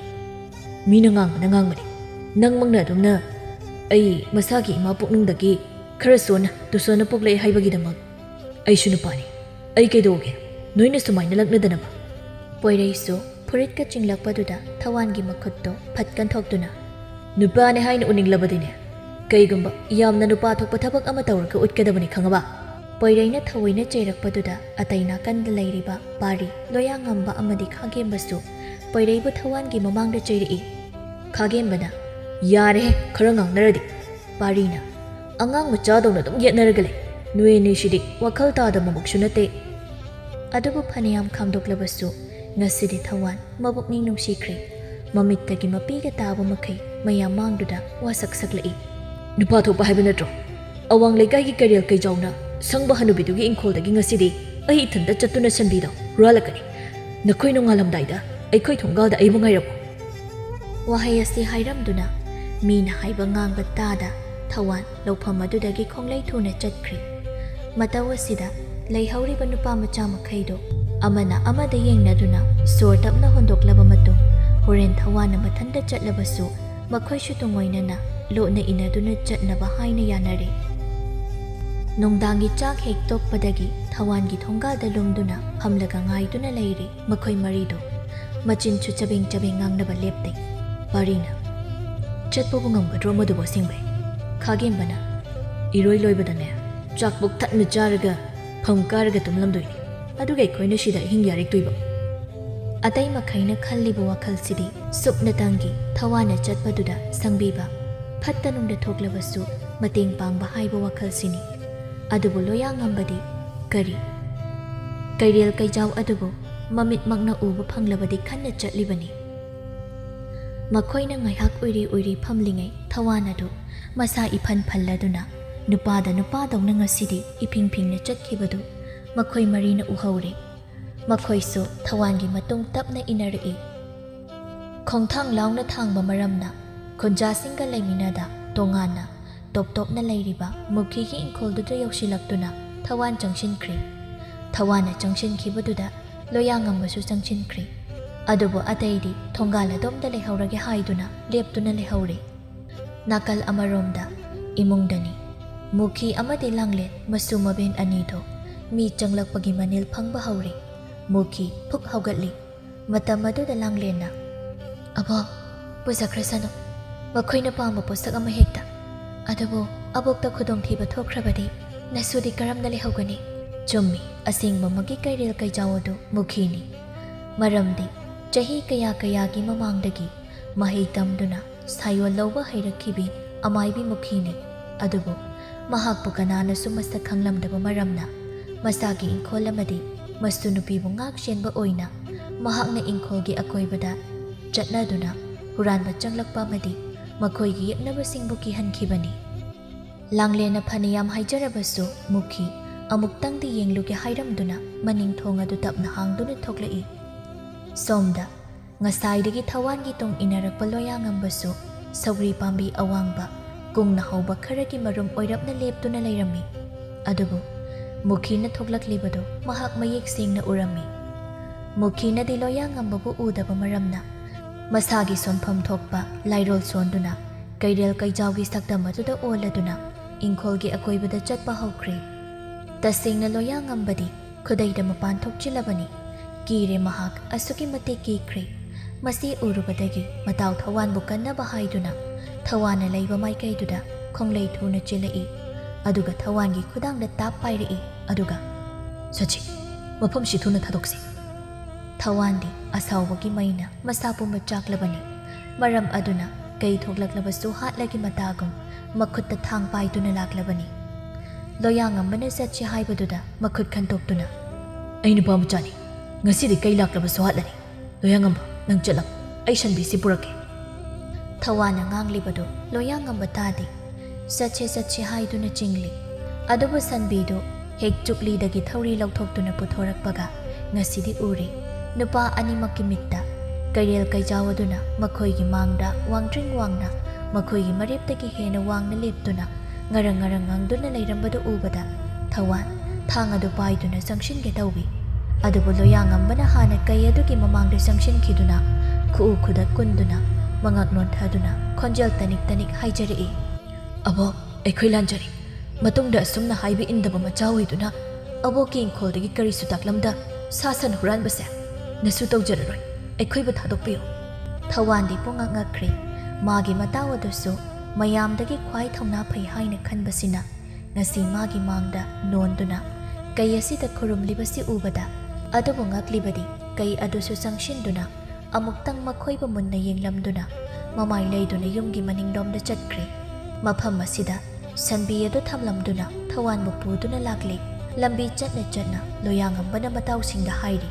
"ꯃꯤꯅ ꯉꯥꯡꯕꯅ ꯉꯥꯡꯕꯅꯤ꯫ ꯅꯪꯃꯛꯅ ꯑꯗꯨꯝꯅ ꯑꯩ ꯃꯁꯥꯒꯤ ꯏꯃꯥ ꯄꯨꯛꯅꯨꯡꯗꯒꯤ ꯈꯔ ꯁꯣꯟꯅ ꯇꯨꯁꯣꯟꯅ ꯄꯣꯛꯂꯛꯑꯦ ꯍꯥꯏꯕꯒꯤꯗꯃꯛ ꯑꯩꯁꯨ ꯅꯨꯄꯥꯅꯤ꯫ ꯑꯩ ꯀꯩꯗꯧꯒꯦ? ꯅꯣꯏꯅ ꯁꯨꯃꯥꯏꯅ ꯂꯛꯅꯗꯅꯕ?" ꯄꯣꯏꯔꯩꯁꯨ ꯐꯨꯔꯤꯠꯀ ꯆꯤꯡꯂꯛꯄꯗꯨꯗ ꯊꯋꯥꯟꯒꯤ ꯃꯈꯨꯠꯇꯣ ꯐꯠ ꯀꯟꯊꯣꯛꯇꯨꯅ, "ꯅꯨꯄꯥꯅꯦ ꯍꯥꯏꯅ ꯎꯅꯤꯡꯂꯕꯗꯤꯅꯦ, ꯀꯩꯒꯨꯝꯕ ꯌꯥꯝꯅ ꯅꯨꯄꯥ ꯊꯣꯛꯄ ꯊꯕꯛ ꯑꯃ ꯇꯧꯔꯒ ꯎꯠꯀꯗꯕꯅꯤ, ꯈꯪꯉꯕ? ꯄꯣꯏꯔꯩꯅ ꯊꯑꯣꯏꯅ ꯆꯩꯔꯛꯄꯗꯨꯗ ꯑꯇꯩ ꯅꯥꯀꯟꯗ ꯂꯩꯔꯤꯕ ꯄꯥꯔꯤ, ꯂꯣꯌꯥꯉꯝꯕ ꯑꯃꯗꯤ ꯈꯥꯒꯦꯝꯕꯁꯨ ꯄꯣꯏꯔꯩꯕꯨ ꯊꯋꯥꯟꯒꯤ ꯃꯃꯥꯡꯗ ꯆꯩꯔꯛꯏ꯫ ꯈꯥꯒꯦꯝꯕꯅ, "ꯌꯥꯔꯦꯍꯦ, ꯈꯔ ꯉꯥꯡꯅꯔꯗꯤ꯫" ꯄꯥꯔꯤꯅ, "ꯑꯉꯥꯡ ꯃꯆꯥꯗꯧꯅ ꯑꯗꯨꯝ ꯌꯦꯠꯅꯔꯒ ꯂꯩ꯫ ꯅꯣꯏ ꯑꯅꯤꯁꯤꯗꯤ ꯋꯥꯈꯜ ꯇꯥꯗꯕꯃꯛꯁꯨ ꯅꯠꯇꯦ꯫" ꯑꯗꯨꯕꯨ ꯐꯅꯌꯥꯝ ꯈꯥꯝꯗꯣꯛꯂꯕꯁꯨ ꯉꯁꯤꯗꯤ ꯊꯋꯥꯟ ꯃꯕꯨꯛꯅꯤꯡ ꯅꯨꯡꯁꯤꯈ꯭ꯔꯦ꯫ ꯃꯃꯤꯠꯇꯒꯤ ꯃꯄꯤꯒ ꯇꯥꯕ ꯃꯈꯩ ꯃꯌꯥꯝ ꯃꯥꯡꯗꯨꯗ ꯋꯥꯁꯛ ꯁꯛꯂꯛꯏ꯫ "ꯅꯨꯄꯥ ꯊꯣꯛꯄ ꯍꯥꯏꯕ ꯅꯠꯇ꯭ꯔꯣ? ꯑꯋꯥꯡ ꯂꯩꯀꯥꯏꯒꯤ ꯀꯩꯔꯦꯜ ꯀꯩꯖꯥꯎꯅ ꯁꯪꯕ ꯍꯅꯨꯕꯤꯗꯨꯒꯤ ꯏꯪꯈꯣꯜꯗꯒꯤ ꯉꯁꯤꯗꯤ ꯑꯩ ꯏꯊꯟꯇ ꯆꯠꯇꯨꯅ ꯁꯟꯕꯤꯗꯣ ꯍꯨꯔꯥꯜꯂꯛꯀꯅꯤ꯫ ꯅꯈꯣꯏ ꯅꯣꯡꯉꯥꯜꯂꯝꯗꯥꯏꯗ ꯑꯩꯈꯣꯏ ꯊꯣꯡꯒꯥꯜꯗ ꯑꯩꯕꯨ ꯉꯥꯏꯔꯝꯃꯨ꯫" ꯋꯥꯍꯩ ꯑꯁꯤ ꯍꯥꯏꯔꯝꯗꯨꯅ ꯃꯤꯅ ꯍꯥꯏꯕ ꯉꯥꯡꯕ ꯇꯥꯗ ꯊꯋꯥꯟ ꯂꯧꯐꯝ ꯑꯗꯨꯗꯒꯤ ꯈꯣꯡꯂꯩ ꯊꯨꯅ ꯆꯠꯈ꯭ꯔꯦ꯫ ꯃꯇꯧ ꯑꯁꯤꯗ ꯂꯩꯍꯧꯔꯤꯕ ꯅꯨꯄꯥ ꯃꯆꯥ ꯃꯈꯩꯗꯣ ꯑꯃꯅ ꯑꯃꯗ ꯌꯦꯡꯅꯗꯨꯅ ꯁꯣꯔ ꯇꯞꯅ ꯍꯣꯟꯗꯣꯛꯂꯕ ꯃꯇꯨꯡ, ꯍꯣꯔꯦꯟ ꯊꯋꯥꯟꯅ ꯃꯊꯟꯇ ꯆꯠꯂꯕꯁꯨ ꯃꯈꯣꯏꯁꯨ ꯇꯨꯡꯑꯣꯏꯅꯅ ꯂꯣꯠꯅ ꯏꯟꯅꯗꯨꯅ ꯆꯠꯅꯕ ꯍꯥꯏꯅ ꯌꯥꯅꯔꯦ꯫ ꯅꯨꯡꯗꯥꯡꯒꯤ ꯆꯥꯛ ꯍꯦꯛ ꯇꯣꯛꯄꯗꯒꯤ ꯊꯋꯥꯟꯒꯤ ꯊꯣꯡꯒꯥꯜꯗ ꯂꯨꯝꯗꯨꯅ ꯐꯝꯂꯒ ꯉꯥꯏꯗꯨꯅ ꯂꯩꯔꯦ ꯃꯈꯣꯏ ꯃꯔꯤꯗꯣ꯫ ꯃꯆꯤꯟꯁꯨ ꯆꯕꯦꯡ ꯆꯕꯦꯡ ꯉꯥꯡꯅꯕ ꯂꯦꯞꯇꯦ꯫ ꯄꯥꯔꯤꯅ, "ꯆꯠꯄꯕꯨ ꯉꯝꯒꯗ꯭ꯔꯣ ꯃꯗꯨꯕꯨ ꯑꯁꯦꯡꯕꯩ?" ꯈꯥꯒꯦꯝꯕꯅ, "ꯏꯔꯣꯏ ꯂꯣꯏꯕꯗꯅꯦ, ꯆꯥꯛ ꯄꯨꯛ ꯊꯟꯅ ꯆꯥꯔꯒ ꯐꯝ ꯀꯥꯔꯒ ꯇꯨꯝꯂꯝꯗꯣꯏꯅꯤ꯫ ꯑꯗꯨꯒ ꯑꯩꯈꯣꯏꯅ ꯁꯤꯗ ꯑꯍꯤꯡ ꯌꯥꯔꯦꯛꯇꯣꯏꯕ?" ꯑꯇꯩ ꯃꯈꯩꯅ ꯈꯜꯂꯤꯕ ꯋꯥꯈꯜꯁꯤꯗꯤ ꯁꯨꯞꯅꯇꯪꯒꯤ ꯊꯋꯥꯟꯅ ꯆꯠꯄꯗꯨꯗ ꯁꯪꯕꯤꯕ, ꯐꯠꯇ ꯅꯨꯡꯗ ꯊꯣꯛꯂꯕꯁꯨ ꯃꯇꯦꯡ ꯄꯥꯡꯕ ꯍꯥꯏꯕ ꯋꯥꯈꯜꯁꯤꯅꯤ꯫ ꯑꯗꯨꯕꯨ ꯂꯣꯌꯥꯉꯝꯕꯗꯤ ꯀꯔꯤ? ꯀꯩꯔꯦꯜ ꯀꯩꯖꯥꯎ ꯑꯗꯨꯕꯨ ꯃꯃꯤꯠꯃꯛꯅ ꯎꯕ ꯐꯪꯂꯕꯗꯤ ꯈꯟꯅ ꯆꯠꯂꯤꯕꯅꯤ꯫ ꯃꯈꯣꯏꯅ ꯉꯥꯏꯍꯥꯛ ꯎꯏꯔꯤ ꯎꯏꯔꯤ ꯐꯝꯂꯤꯉꯩ ꯊꯋꯥꯟ ꯑꯗꯨ ꯃꯁꯥ ꯏꯐꯟ ꯐꯜꯂꯗꯨꯅ ꯅꯨꯄꯥꯗ ꯅꯨꯄꯥꯗꯧꯅ ꯉꯁꯤꯗꯤ ꯏꯐꯤꯡ ꯐꯤꯡꯅ ꯆꯠꯈꯤꯕꯗꯨ ꯃꯈꯣꯏ ꯃꯔꯤꯅ ꯎꯍꯧꯔꯦ꯫ ꯃꯈꯣꯏꯁꯨ ꯊꯋꯥꯟꯒꯤ ꯃꯇꯨꯡ ꯇꯞꯅ ꯏꯟꯅꯔꯛꯏ꯫ ꯈꯣꯡꯊꯥꯡ ꯂꯥꯎꯅ ꯊꯥꯡꯕ ꯃꯔꯝꯅ ꯈꯨꯟꯖꯥꯁꯤꯡꯒ ꯂꯩꯃꯤꯟꯅꯗ ꯇꯣꯉꯥꯟꯅ ꯇꯣꯞ ꯇꯣꯞꯅ ꯂꯩꯔꯤꯕ ꯃꯨꯈꯤꯒꯤ ꯏꯪꯈꯣꯜꯗꯨꯗ ꯌꯧꯁꯤꯜꯂꯛꯇꯨꯅ ꯊꯋꯥꯟ ꯆꯪꯁꯤꯟꯈ꯭ꯔꯦ꯫ ꯊꯋꯥꯟꯅ ꯆꯪꯁꯤꯟꯈꯤꯕꯗꯨꯗ ꯂꯣꯌꯥꯉꯝꯕꯁꯨ ꯆꯪꯁꯤꯟꯈ꯭ꯔꯦ꯫ ꯑꯗꯨꯕꯨ ꯑꯇꯩꯗꯤ ꯊꯣꯡꯒꯥꯜ ꯑꯗꯣꯝꯗ ꯂꯩꯍꯧꯔꯒꯦ ꯍꯥꯏꯗꯨꯅ ꯂꯦꯞꯇꯨꯅ ꯂꯩꯍꯧꯔꯦ꯫ ꯅꯥꯀꯜ ꯑꯃꯔꯣꯝꯗ ꯏꯃꯨꯡꯗꯅꯤ꯫ ꯃꯨꯈꯤ ꯑꯃꯗꯤ ꯂꯥꯡꯂꯦꯟ ꯃꯁꯨ ꯃꯕꯦꯟ ꯑꯅꯤꯗꯣ ꯃꯤ ꯆꯪꯂꯛꯄꯒꯤ ꯃꯅꯤꯜ ꯐꯪꯕ ꯍꯧꯔꯦ꯫ ꯃꯨꯈꯤ ꯐꯨꯛ ꯍꯧꯒꯠꯂꯤ꯫ ꯃꯇꯝ ꯑꯗꯨꯗ ꯂꯥꯡꯂꯦꯟꯅ, "ꯑꯕꯣꯛ, ꯄꯨꯖꯈ꯭ꯔꯁꯅꯨ꯫ ꯃꯈꯣꯏꯅ ꯄꯥꯝꯕ ꯄꯣꯠꯁꯛ ꯑꯃ ꯍꯦꯛꯇ꯫ ꯑꯗꯨꯕꯨ ꯑꯕꯣꯛꯇ ꯈꯨꯗꯣꯡꯊꯤꯕ ꯊꯣꯛꯈ꯭ꯔꯕꯗꯤ ꯅꯁꯨꯗꯤ ꯀꯔꯝꯅ ꯂꯩꯍꯧꯒꯅꯤ? ꯆꯨꯝꯃꯤ, ꯑꯁꯦꯡꯕꯃꯛꯀꯤ ꯀꯩꯔꯦꯜ ꯀꯩꯖꯥꯎ ꯑꯗꯨ ꯃꯨꯈꯤꯅꯤ꯫ ꯃꯔꯝꯗꯤ ꯆꯍꯤ ꯀꯌꯥ ꯀꯌꯥꯒꯤ ꯃꯃꯥꯡꯗꯒꯤ ꯃꯍꯩ ꯇꯝꯗꯨꯅ ꯁꯥꯌꯣꯜ ꯂꯧꯕ ꯍꯩꯔꯛꯈꯤꯕꯤ ꯑꯃꯥꯏꯕꯤ ꯃꯨꯈꯤꯅꯤ꯫ ꯑꯗꯨꯕꯨ ꯃꯍꯥꯛꯄꯨ ꯀꯅꯥꯅꯁꯨ ꯃꯁꯛ ꯈꯪꯂꯝꯗꯕ ꯃꯔꯝꯅ ꯃꯁꯥꯒꯤ ꯏꯪꯈꯣꯜ ꯑꯃꯗꯤ ꯃꯁꯨ ꯅꯨꯄꯤꯕꯨ ꯉꯥꯛ ꯁꯦꯟꯕ ꯑꯣꯏꯅ ꯃꯍꯥꯛꯅ ꯏꯪꯈꯣꯜꯒꯤ ꯑꯀꯣꯏꯕꯗ ꯆꯠꯅꯗꯨꯅ ꯍꯨꯔꯥꯟꯕ ꯆꯪꯂꯛꯄ ꯑꯃꯗꯤ ꯃꯈꯣꯏꯒꯤ ꯌꯦꯛꯅꯕꯁꯤꯡꯕꯨ ꯀꯤꯍꯟꯈꯤꯕꯅꯤ꯫ ꯂꯥꯡꯂꯦꯟꯅ ꯐꯅꯌꯥꯝ ꯍꯥꯏꯖꯔꯕꯁꯨ ꯃꯨꯈꯤ ꯑꯃꯨꯛꯇꯪꯗꯤ ꯌꯦꯡꯂꯨꯒꯦ ꯍꯥꯏꯔꯝꯗꯨꯅ ꯃꯅꯤꯡ ꯊꯣꯡ ꯑꯗꯨ ꯇꯞꯅ ꯍꯥꯡꯗꯨꯅ ꯊꯣꯛꯂꯛꯏ꯫ ꯁꯣꯝꯗ ꯉꯁꯥꯏꯗꯒꯤ ꯊꯋꯥꯟꯒꯤ ꯇꯨꯡ ꯏꯟꯅꯔꯛꯄ ꯂꯣꯌꯥꯉꯝꯕꯁꯨ ꯁꯧꯒ꯭ꯔꯤ ꯄꯥꯝꯕꯤ ꯑꯋꯥꯡꯕ ꯀꯨꯡꯅ ꯍꯧꯕ ꯈꯔꯒꯤ ꯃꯔꯨꯝ ꯑꯣꯏꯔꯞꯅ ꯂꯦꯞꯇꯨꯅ ꯂꯩꯔꯝꯃꯤ꯫ ꯑꯗꯨꯕꯨ ꯃꯨꯈꯤꯅ ꯊꯣꯛꯂꯛꯂꯤꯕꯗꯨ ꯃꯍꯥꯛ ꯃꯌꯦꯛ ꯁꯦꯡꯅ ꯎꯔꯝꯃꯤ꯫ ꯃꯨꯈꯤꯅꯗꯤ ꯂꯣꯌꯥꯉꯝꯕꯕꯨ ꯎꯗꯕ ꯃꯔꯝꯅ ꯃꯁꯥꯒꯤ ꯁꯣꯟꯐꯝ ꯊꯣꯛꯄ ꯂꯥꯏꯔꯣꯜ ꯁꯣꯟꯗꯨꯅ ꯀꯩꯔꯦꯜ ꯀꯩꯖꯥꯎꯒꯤ ꯁꯛꯇꯝ ꯑꯗꯨꯗ ꯑꯣꯜꯂꯗꯨꯅ ꯏꯪꯈꯣꯜꯒꯤ ꯑꯀꯣꯏꯕꯗ ꯆꯠꯄ ꯍꯧꯈ꯭ꯔꯦ꯫ ꯇꯁꯦꯡꯅ ꯂꯣꯌꯥꯉꯝꯕꯗꯤ ꯈꯨꯗꯩꯗ ꯃꯄꯥꯟ ꯊꯣꯛꯆꯤꯜꯂꯕꯅꯤ꯫ ꯀꯤꯔꯦ ꯃꯍꯥꯛ, ꯑꯁꯨꯛꯀꯤ ꯃꯇꯤꯛ ꯀꯤꯈ꯭ꯔꯦ꯫ ꯃꯁꯤ ꯎꯔꯨꯕꯗꯒꯤ ꯃꯇꯥꯎ ꯊꯋꯥꯟꯕꯨ ꯀꯟꯅꯕ ꯍꯥꯏꯗꯨꯅ ꯊꯋꯥꯟꯅ ꯂꯩꯕ ꯃꯥꯏꯀꯩꯗꯨꯗ ꯈꯣꯡꯂꯩ ꯊꯨꯅ ꯆꯦꯜꯂꯛꯏ꯫ ꯑꯗꯨꯒ ꯊꯋꯥꯟꯒꯤ ꯈꯨꯗꯥꯡꯗ ꯇꯥꯞ ꯄꯥꯏꯔꯛꯏ꯫ ꯑꯗꯨꯒ, "ꯆꯠꯁꯤ, ꯃꯐꯝꯁꯤ ꯊꯨꯅ ꯊꯥꯗꯣꯛꯁꯤ꯫" ꯊꯋꯥꯟꯗꯤ ꯑꯁꯥꯎꯕꯒꯤ ꯃꯩꯅ ꯃꯁꯥ ꯄꯨꯝꯕ ꯆꯥꯛꯂꯕꯅꯤ꯫ ꯃꯔꯝ ꯑꯗꯨꯅ ꯀꯩ ꯊꯣꯛꯂꯛꯂꯕꯁꯨ ꯍꯥꯠꯂꯒꯤ ꯃꯇꯥꯒꯨꯝ ꯃꯈꯨꯠꯇ ꯊꯥꯡ ꯄꯥꯏꯗꯨꯅ ꯂꯥꯛꯂꯕꯅꯤ꯫ ꯂꯣꯌꯥꯉꯝꯕꯅ ꯆꯠꯁꯤ ꯍꯥꯏꯕꯗꯨꯗ ꯃꯈꯨꯠ ꯈꯟꯇꯣꯛꯇꯨꯅ, "ꯑꯩ ꯅꯨꯄꯥ ꯃꯆꯥꯅꯤ, ꯉꯁꯤꯗꯤ ꯀꯩ ꯂꯥꯛꯂꯕꯁꯨ ꯍꯥꯠꯂꯅꯤ꯫ ꯂꯣꯌꯥꯉꯝꯕ, ꯅꯪ ꯆꯠꯂꯝ, ꯑꯩ ꯁꯟꯕꯤꯁꯤ ꯄꯨꯔꯛꯀꯦ꯫" ꯊꯋꯥꯟꯅ ꯉꯥꯡꯂꯤꯕꯗꯨ ꯂꯣꯌꯥꯉꯝꯕ ꯇꯥꯗꯦ꯫ "ꯆꯠꯁꯦ, ꯆꯠꯁꯦ" ꯍꯥꯏꯗꯨꯅ ꯆꯤꯡꯂꯤ꯫ ꯑꯗꯨꯕꯨ ꯁꯟꯕꯤꯗꯨ ꯍꯦꯛ ꯆꯨꯞꯂꯤꯗꯒꯤ ꯊꯧꯔꯤ ꯂꯧꯊꯣꯛꯇꯨꯅ ꯄꯨꯊꯣꯔꯛꯄꯒ ꯉꯁꯤꯗꯤ ꯎꯔꯦ꯫ ꯅꯨꯄꯥ ꯑꯅꯤꯃꯛꯀꯤ ꯃꯤꯠꯇ ꯀꯩꯔꯦꯜ ꯀꯩꯖꯥꯎ ꯑꯗꯨꯅ ꯃꯈꯣꯏꯒꯤ ꯃꯥꯡꯗ ꯋꯥꯡꯗ꯭ꯔꯤꯡ ꯋꯥꯡꯅ, ꯃꯈꯣꯏꯒꯤ ꯃꯔꯦꯞꯇꯒꯤ ꯍꯦꯟꯅ ꯋꯥꯡꯅ ꯂꯦꯞꯇꯨꯅ ꯉꯔꯪ ꯉꯔꯪ ꯉꯪꯗꯨꯅ ꯂꯩꯔꯝꯕꯗꯨ ꯎꯕꯗ ꯊꯋꯥꯟ ꯊꯥꯡ ꯑꯗꯨ ꯄꯥꯏꯗꯨꯅ ꯆꯪꯁꯤꯟꯒꯦ ꯇꯧꯏ꯫ ꯑꯗꯨꯕꯨ ꯂꯣꯌꯥꯉꯝꯕꯅ ꯍꯥꯟꯅ ꯀꯩ ꯑꯗꯨꯒꯤ ꯃꯃꯥꯡꯗ ꯆꯪꯁꯤꯟꯈꯤꯗꯨꯅ ꯈꯨꯎ ꯈꯨꯗꯛ ꯀꯨꯟꯗꯨꯅ ꯃꯉꯛ ꯅꯣꯟꯊꯗꯨꯅ ꯈꯣꯟꯖꯦꯜ ꯇꯅꯤꯛ ꯇꯅꯤꯛ ꯍꯥꯏꯖꯔꯛꯏ, "ꯑꯕꯣꯛ, ꯑꯩꯈꯣꯏ ꯂꯥꯟꯖꯔꯦ꯫ ꯃꯇꯨꯡꯗ ꯑꯁꯨꯝꯅ ꯍꯥꯏꯕ ꯏꯟꯗꯕ ꯃꯆꯥ ꯑꯣꯏꯗꯨꯅ ꯑꯕꯣꯛꯀꯤ ꯏꯪꯈꯣꯜꯗꯒꯤ ꯀꯔꯤꯁꯨ ꯇꯥꯛꯂꯝꯗ ꯁꯥ ꯁꯟ ꯍꯨꯔꯥꯟꯕꯁꯦ ꯅꯁꯨ ꯇꯧꯖꯔꯔꯣꯏ꯫ ꯑꯩꯈꯣꯏꯕꯨ ꯊꯥꯗꯣꯛꯄꯤꯌꯨ꯫" ꯊꯋꯥꯟꯗꯤ ꯄꯨꯡꯉꯛ ꯉꯛꯈ꯭ꯔꯦ꯫ ꯃꯥꯒꯤ ꯃꯇꯥꯎ ꯑꯗꯨꯁꯨ ꯃꯌꯥꯝꯗꯒꯤ ꯈ꯭ꯋꯥꯏ ꯊꯧꯅꯥ ꯐꯩ ꯍꯥꯏꯅ ꯈꯟꯕꯁꯤꯅ ꯉꯁꯤ ꯃꯥꯒꯤ ꯃꯥꯡꯗ ꯅꯣꯟꯗꯨꯅ ꯀꯩ ꯑꯁꯤꯗ ꯈꯨꯔꯨꯝꯂꯤꯕꯁꯤ ꯎꯕꯗ, ꯑꯗꯨꯕꯨ ꯉꯛꯂꯤꯕꯗꯤ ꯀꯩ ꯑꯗꯨꯁꯨ ꯆꯪꯁꯤꯟꯗꯨꯅ ꯑꯃꯨꯛꯇꯪ ꯃꯈꯣꯏꯕꯨ ꯃꯨꯟꯅ ꯌꯦꯡꯂꯝꯗꯨꯅ ꯃꯃꯥꯏ ꯂꯩꯗꯨꯅ ꯌꯨꯝꯒꯤ ꯃꯅꯤꯡꯂꯣꯝꯗ ꯆꯠꯈ꯭ꯔꯦ꯫ ꯃꯐꯝ ꯑꯁꯤꯗ ꯁꯟꯕꯤ ꯑꯗꯨ ꯊꯝꯂꯝꯗꯨꯅ ꯊꯋꯥꯟꯕꯨ ꯄꯨꯗꯨꯅ ꯂꯥꯛꯂꯦ꯫ ꯂꯝꯕꯤ ꯆꯠꯅ ꯆꯠꯅ ꯂꯣꯌꯥꯉꯝꯕꯅ ꯃꯇꯥꯎꯁꯤꯡꯗ ꯍꯥꯏꯔꯤ,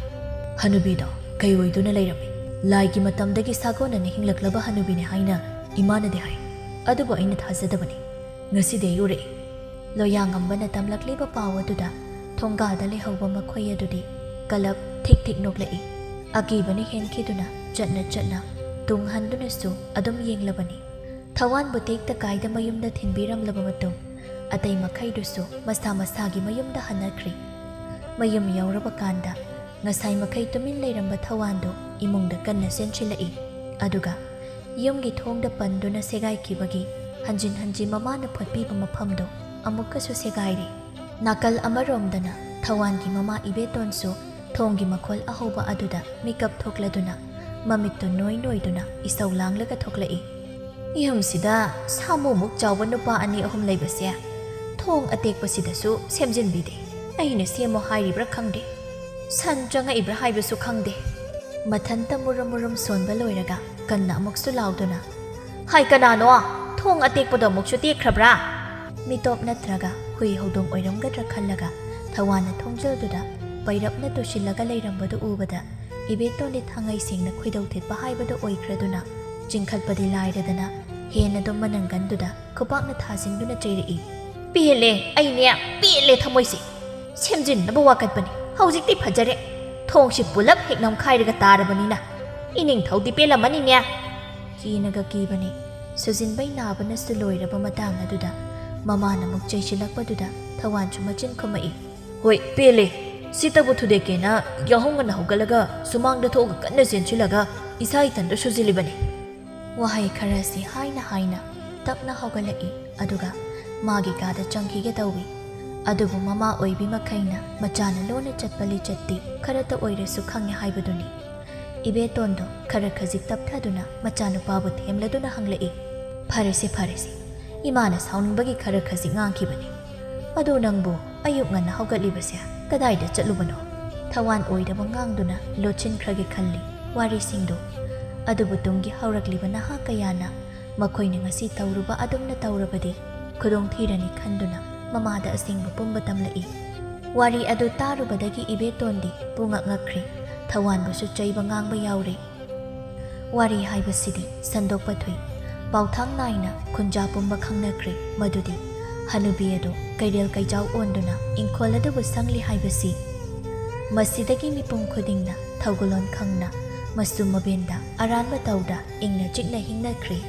"ꯍꯅꯨꯕꯤꯗꯣ ꯀꯩ ꯑꯣꯏꯗꯨꯅ ꯂꯩꯔꯝꯃꯤ? ꯂꯥꯏꯒꯤ ꯃꯇꯝꯗꯒꯤ ꯁꯥꯒꯣꯟꯅꯅ ꯍꯤꯡꯂꯛꯂꯕ ꯍꯅꯨꯕꯤꯅꯤ ꯍꯥꯏꯅ ꯏꯃꯥꯅꯗꯤ ꯍꯥꯏ, ꯑꯗꯨꯕꯨ ꯑꯩꯅ ꯊꯥꯖꯗꯕꯅꯤ꯫ ꯉꯁꯤꯗꯤ ꯑꯩ ꯎꯔꯛꯏ꯫" ꯂꯣꯌꯥꯉꯝꯕꯅ ꯇꯝꯂꯛꯂꯤꯕ ꯄꯥꯎ ꯑꯗꯨꯗ ꯊꯣꯡꯒꯥꯗ ꯂꯩꯍꯧꯕ ꯃꯈꯣꯏ ꯑꯗꯨꯗꯤ ꯀꯂꯞ ꯊꯤꯛ ꯊꯤꯛ ꯅꯣꯛꯂꯛꯏ꯫ ꯑꯀꯤꯕꯅ ꯍꯦꯟꯈꯤꯗꯨꯅ ꯆꯠꯅ ꯆꯠꯅ ꯇꯨꯡ ꯍꯟꯗꯨꯅꯁꯨ ꯑꯗꯨꯝ ꯌꯦꯡꯂꯕꯅꯤ꯫ ꯊꯋꯥꯟꯕꯨ ꯇꯦꯛꯇ ꯀꯥꯏꯗ ꯃꯌꯨꯝꯗ ꯊꯤꯟꯕꯤꯔꯝꯂꯕ ꯃꯇꯨꯡ, ꯑꯇꯩ ꯃꯈꯩꯗꯨꯁꯨ ꯃꯁꯥ ꯃꯁꯥꯒꯤ ꯃꯌꯨꯝꯗ ꯍꯟꯅꯈ꯭ꯔꯦ꯫ ꯃꯌꯨꯝ ꯌꯧꯔꯕ ꯀꯥꯟꯗ ꯉꯁꯥꯏ ꯃꯈꯩ ꯇꯨꯃꯤꯟ ꯂꯩꯔꯝꯕ ꯊꯋꯥꯟꯗꯨ ꯏꯃꯨꯡꯗ ꯀꯟꯅ ꯆꯦꯟꯁꯤꯜꯂꯛꯏ꯫ ꯑꯗꯨꯒ ꯌꯨꯝꯒꯤ ꯊꯣꯡꯗ ꯄꯟꯗꯨꯅ ꯁꯦꯒꯥꯏꯈꯤꯕꯒꯤ ꯍꯟꯖꯤꯟ ꯍꯟꯖꯤꯟ ꯃꯃꯥꯅ ꯐꯣꯠꯄꯤꯕ ꯃꯐꯝꯗꯨ ꯑꯃꯨꯛꯀꯁꯨ ꯁꯦꯒꯥꯏꯔꯦ꯫ ꯅꯥꯀꯜ ꯑꯃꯔꯣꯝꯗꯅ ꯊꯋꯥꯟꯒꯤ ꯃꯃꯥ ꯏꯕꯦꯇꯣꯟꯁꯨ ꯊꯣꯡꯒꯤ ꯃꯈꯣꯜ ꯑꯍꯧꯕ ꯑꯗꯨꯗ ꯃꯤꯀꯞ ꯊꯣꯛꯂꯗꯨꯅ ꯃꯃꯤꯠꯇꯨ ꯅꯣꯏ ꯅꯣꯏꯗꯨꯅ ꯏꯁꯧ ꯂꯥꯡꯂꯒ ꯊꯣꯛꯂꯛꯏ꯫ "ꯌꯨꯝꯁꯤꯗ ꯁꯥꯃꯨꯃꯨꯛ ꯆꯥꯎꯕ ꯅꯨꯄꯥ ꯑꯅꯤ ꯑꯍꯨꯝ ꯂꯩꯕꯁꯦ ꯊꯣꯡ ꯑꯇꯦꯛꯄꯁꯤꯗꯁꯨ ꯁꯦꯝꯖꯤꯟꯕꯤꯗꯦ꯫ ꯑꯩꯅ ꯁꯦꯝꯃꯣ ꯍꯥꯏꯔꯤꯕ꯭ꯔꯥ ꯈꯪꯗꯦ, ꯁꯟ ꯆꯪꯉꯛꯏꯕ꯭ꯔꯥ ꯍꯥꯏꯕꯁꯨ ꯈꯪꯗꯦ꯫" ꯃꯊꯟꯇ ꯃꯨꯔꯨꯝ ꯃꯨꯔꯨꯝ ꯁꯣꯟꯕ ꯂꯣꯏꯔꯒ ꯀꯟꯅ ꯑꯃꯨꯛꯁꯨ ꯂꯥꯎꯗꯨꯅ, "ꯍꯥꯏ ꯀꯅꯥꯅꯣ? ꯊꯣꯡ ꯑꯇꯦꯛꯄꯗꯣ ꯑꯃꯨꯛꯁꯨ ꯇꯦꯛꯈ꯭ꯔꯕ꯭ꯔꯥ?" ꯃꯤꯇꯣꯞ ꯅꯠꯇ꯭ꯔꯒ ꯍꯨꯏ ꯍꯧꯗꯣꯡ ꯑꯣꯏꯔꯝꯒꯗ꯭ꯔꯥ ꯈꯜꯂꯒ ꯊꯋꯥꯟꯅ ꯊꯣꯡꯖꯜꯗꯨꯗ ꯄꯩꯔꯞꯅ ꯇꯨꯁꯤꯜꯂꯒ ꯂꯩꯔꯝꯕꯗꯨ ꯎꯕꯗ ꯏꯕꯦꯇꯣꯟꯗꯤ ꯊꯥꯡꯉꯩ ꯁꯦꯡꯅ ꯈꯣꯏꯗꯧ ꯊꯤꯠꯄ ꯍꯥꯏꯕꯗꯨ ꯑꯣꯏꯈ꯭ꯔꯗꯨꯅ ꯆꯤꯡꯈꯠꯄꯗꯤ ꯂꯥꯏꯔꯗꯅ ꯍꯦꯟꯅꯗꯨꯝ ꯃꯅꯪꯒꯟꯗꯨꯗ ꯈꯨꯄꯥꯛꯅ ꯊꯥꯖꯤꯟꯗꯨꯅ ꯆꯩꯔꯛꯏ꯫ "ꯄꯦꯜꯂꯦ, ꯑꯩꯅꯦ ꯄꯦꯜꯂꯦ ꯊꯃꯣꯏꯁꯦ꯫ ꯁꯦꯝꯖꯤꯟꯅꯕ ꯋꯥꯀꯠꯄꯅꯤ, ꯍꯧꯖꯤꯛꯇꯤ ꯐꯖꯔꯦ꯫ ꯊꯣꯡꯁꯤ ꯄꯨꯂꯞ ꯍꯦꯛ ꯅꯝꯈꯥꯏꯔꯒ ꯇꯥꯔꯕꯅꯤꯅ ꯏꯅꯤꯡꯊꯧꯗꯤ ꯄꯦꯜꯂꯝꯃꯅꯤꯅꯦ꯫" ꯀꯤꯅꯒ ꯀꯤꯕꯅꯤ꯫ ꯁꯨꯖꯤꯟꯕꯩ ꯅꯥꯕꯅꯁꯨ ꯂꯣꯏꯔꯕ ꯃꯇꯥꯡ ꯑꯗꯨꯗ ꯃꯃꯥꯅ ꯑꯃꯨꯛ ꯆꯩꯁꯤꯜꯂꯛꯄꯗꯨꯗ ꯊꯋꯥꯟꯁꯨ ꯃꯆꯤꯟ ꯈꯨꯝꯃꯛꯏ꯫ "ꯍꯣꯏ, ꯄꯦꯜꯂꯦ꯫ ꯁꯤꯇꯕꯨ ꯊꯨꯗꯦꯛꯀꯦꯅ ꯌꯥꯍꯧ ꯉꯟꯅ ꯍꯧꯒꯠꯂꯒ ꯁꯨꯃꯥꯡꯗ ꯊꯣꯛꯑꯒ ꯀꯟꯅ ꯆꯦꯟꯁꯤꯜꯂꯒ ꯏꯁꯥ ꯏꯊꯟꯇ ꯁꯨꯖꯤꯜꯂꯤꯕꯅꯤ꯫" ꯋꯥꯍꯩ ꯈꯔꯁꯤ ꯍꯥꯏꯅ ꯍꯥꯏꯅ ꯇꯞꯅ ꯍꯧꯒꯠꯂꯛꯏ, ꯑꯗꯨꯒ ꯃꯥꯒꯤ ꯀꯥꯗ ꯆꯪꯈꯤꯒꯦ ꯇꯧꯏ꯫ ꯑꯗꯨꯕꯨ ꯃꯃꯥ ꯑꯣꯏꯕꯤ ꯃꯈꯩꯅ ꯃꯆꯥꯅ ꯂꯣꯟꯅ ꯆꯠꯄ ꯂꯤꯆꯠꯇꯤ ꯈꯔꯇ ꯑꯣꯏꯔꯁꯨ ꯈꯪꯉꯦ ꯍꯥꯏꯕꯗꯨꯅꯤ꯫ ꯏꯕꯦꯇꯣꯟꯗꯣ ꯈꯔ ꯈꯖꯤꯛ ꯇꯞꯊꯗꯨꯅ ꯃꯆꯥꯅꯨꯄꯥꯕꯨ ꯊꯦꯝꯂꯗꯨꯅ ꯍꯪꯂꯛꯏ꯫ "ꯐꯔꯦꯁꯦ, ꯐꯔꯦꯁꯦ, ꯏꯃꯥꯅ ꯁꯥꯎꯅꯤꯡꯕꯒꯤ ꯈꯔ ꯈꯖꯤꯛ ꯉꯥꯡꯈꯤꯕꯅꯤ꯫ ꯑꯗꯨ ꯅꯪꯕꯨ ꯑꯌꯨꯛ ꯉꯟꯅ ꯍꯧꯒꯠꯂꯤꯕꯁꯦ ꯀꯗꯥꯏꯗ ꯆꯠꯂꯨꯕꯅꯣ?" ꯊꯋꯥꯟ ꯑꯣꯏꯗꯕ ꯉꯥꯡꯗꯨꯅ ꯂꯣꯠꯁꯤꯟꯈ꯭ꯔꯒꯦ ꯈꯜꯂꯤ ꯋꯥꯔꯤꯁꯤꯡꯗꯨ꯫ ꯑꯗꯨꯕꯨ ꯇꯨꯡꯒꯤ ꯍꯧꯔꯛꯂꯤꯕ ꯅꯍꯥ ꯀꯌꯥꯅ ꯃꯈꯣꯏꯅ ꯉꯁꯤ ꯇꯧꯔꯨꯕ ꯑꯗꯨꯝꯅ ꯇꯧꯔꯕꯗꯤ ꯈꯨꯗꯣꯡ ꯊꯤꯔꯅꯤ ꯈꯟꯗꯨꯅ ꯃꯃꯥꯗ ꯑꯁꯦꯡꯕ ꯄꯨꯝꯕ ꯇꯝꯂꯛꯏ꯫ ꯋꯥꯔꯤ ꯑꯗꯨ ꯇꯥꯔꯨꯕꯗꯒꯤ ꯏꯕꯦꯇꯣꯟꯗꯤ ꯄꯨꯡꯉꯛ ꯉꯛꯈ꯭ꯔꯦ꯫ ꯊꯋꯥꯟꯕꯨꯁꯨ ꯆꯩꯕ ꯉꯥꯡꯕ ꯌꯥꯎꯔꯦ꯫ ꯋꯥꯔꯤ ꯍꯥꯏꯕꯁꯤꯗꯤ ꯁꯟꯗꯣꯛꯄ ꯊꯨꯏ꯫ ꯄꯥꯎꯊꯥꯡ ꯅꯥꯏꯅ ꯈꯨꯟꯖꯥ ꯄꯨꯝꯕ ꯈꯪꯅꯈ꯭ꯔꯦ ꯃꯗꯨꯗꯤ ꯍꯅꯨꯕꯤ ꯑꯗꯨ ꯀꯩꯔꯦꯜ ꯀꯩꯖꯥꯎ ꯑꯣꯟꯗꯨꯅ ꯏꯪꯈꯣꯜ ꯑꯗꯨꯕꯨ ꯁꯪꯂꯤ ꯍꯥꯏꯕꯁꯤ꯫ ꯃꯁꯤꯗꯒꯤ ꯃꯤꯄꯨꯝ ꯈꯨꯗꯤꯡꯅ ꯊꯧꯒꯜꯂꯣꯟ ꯈꯪꯅ ꯃꯁꯨ ꯃꯕꯦꯟꯗ ꯑꯔꯥꯟꯕ ꯇꯧꯗ ꯏꯪꯅ ꯆꯤꯛꯅ ꯍꯤꯡꯅꯈ꯭ꯔꯦ꯫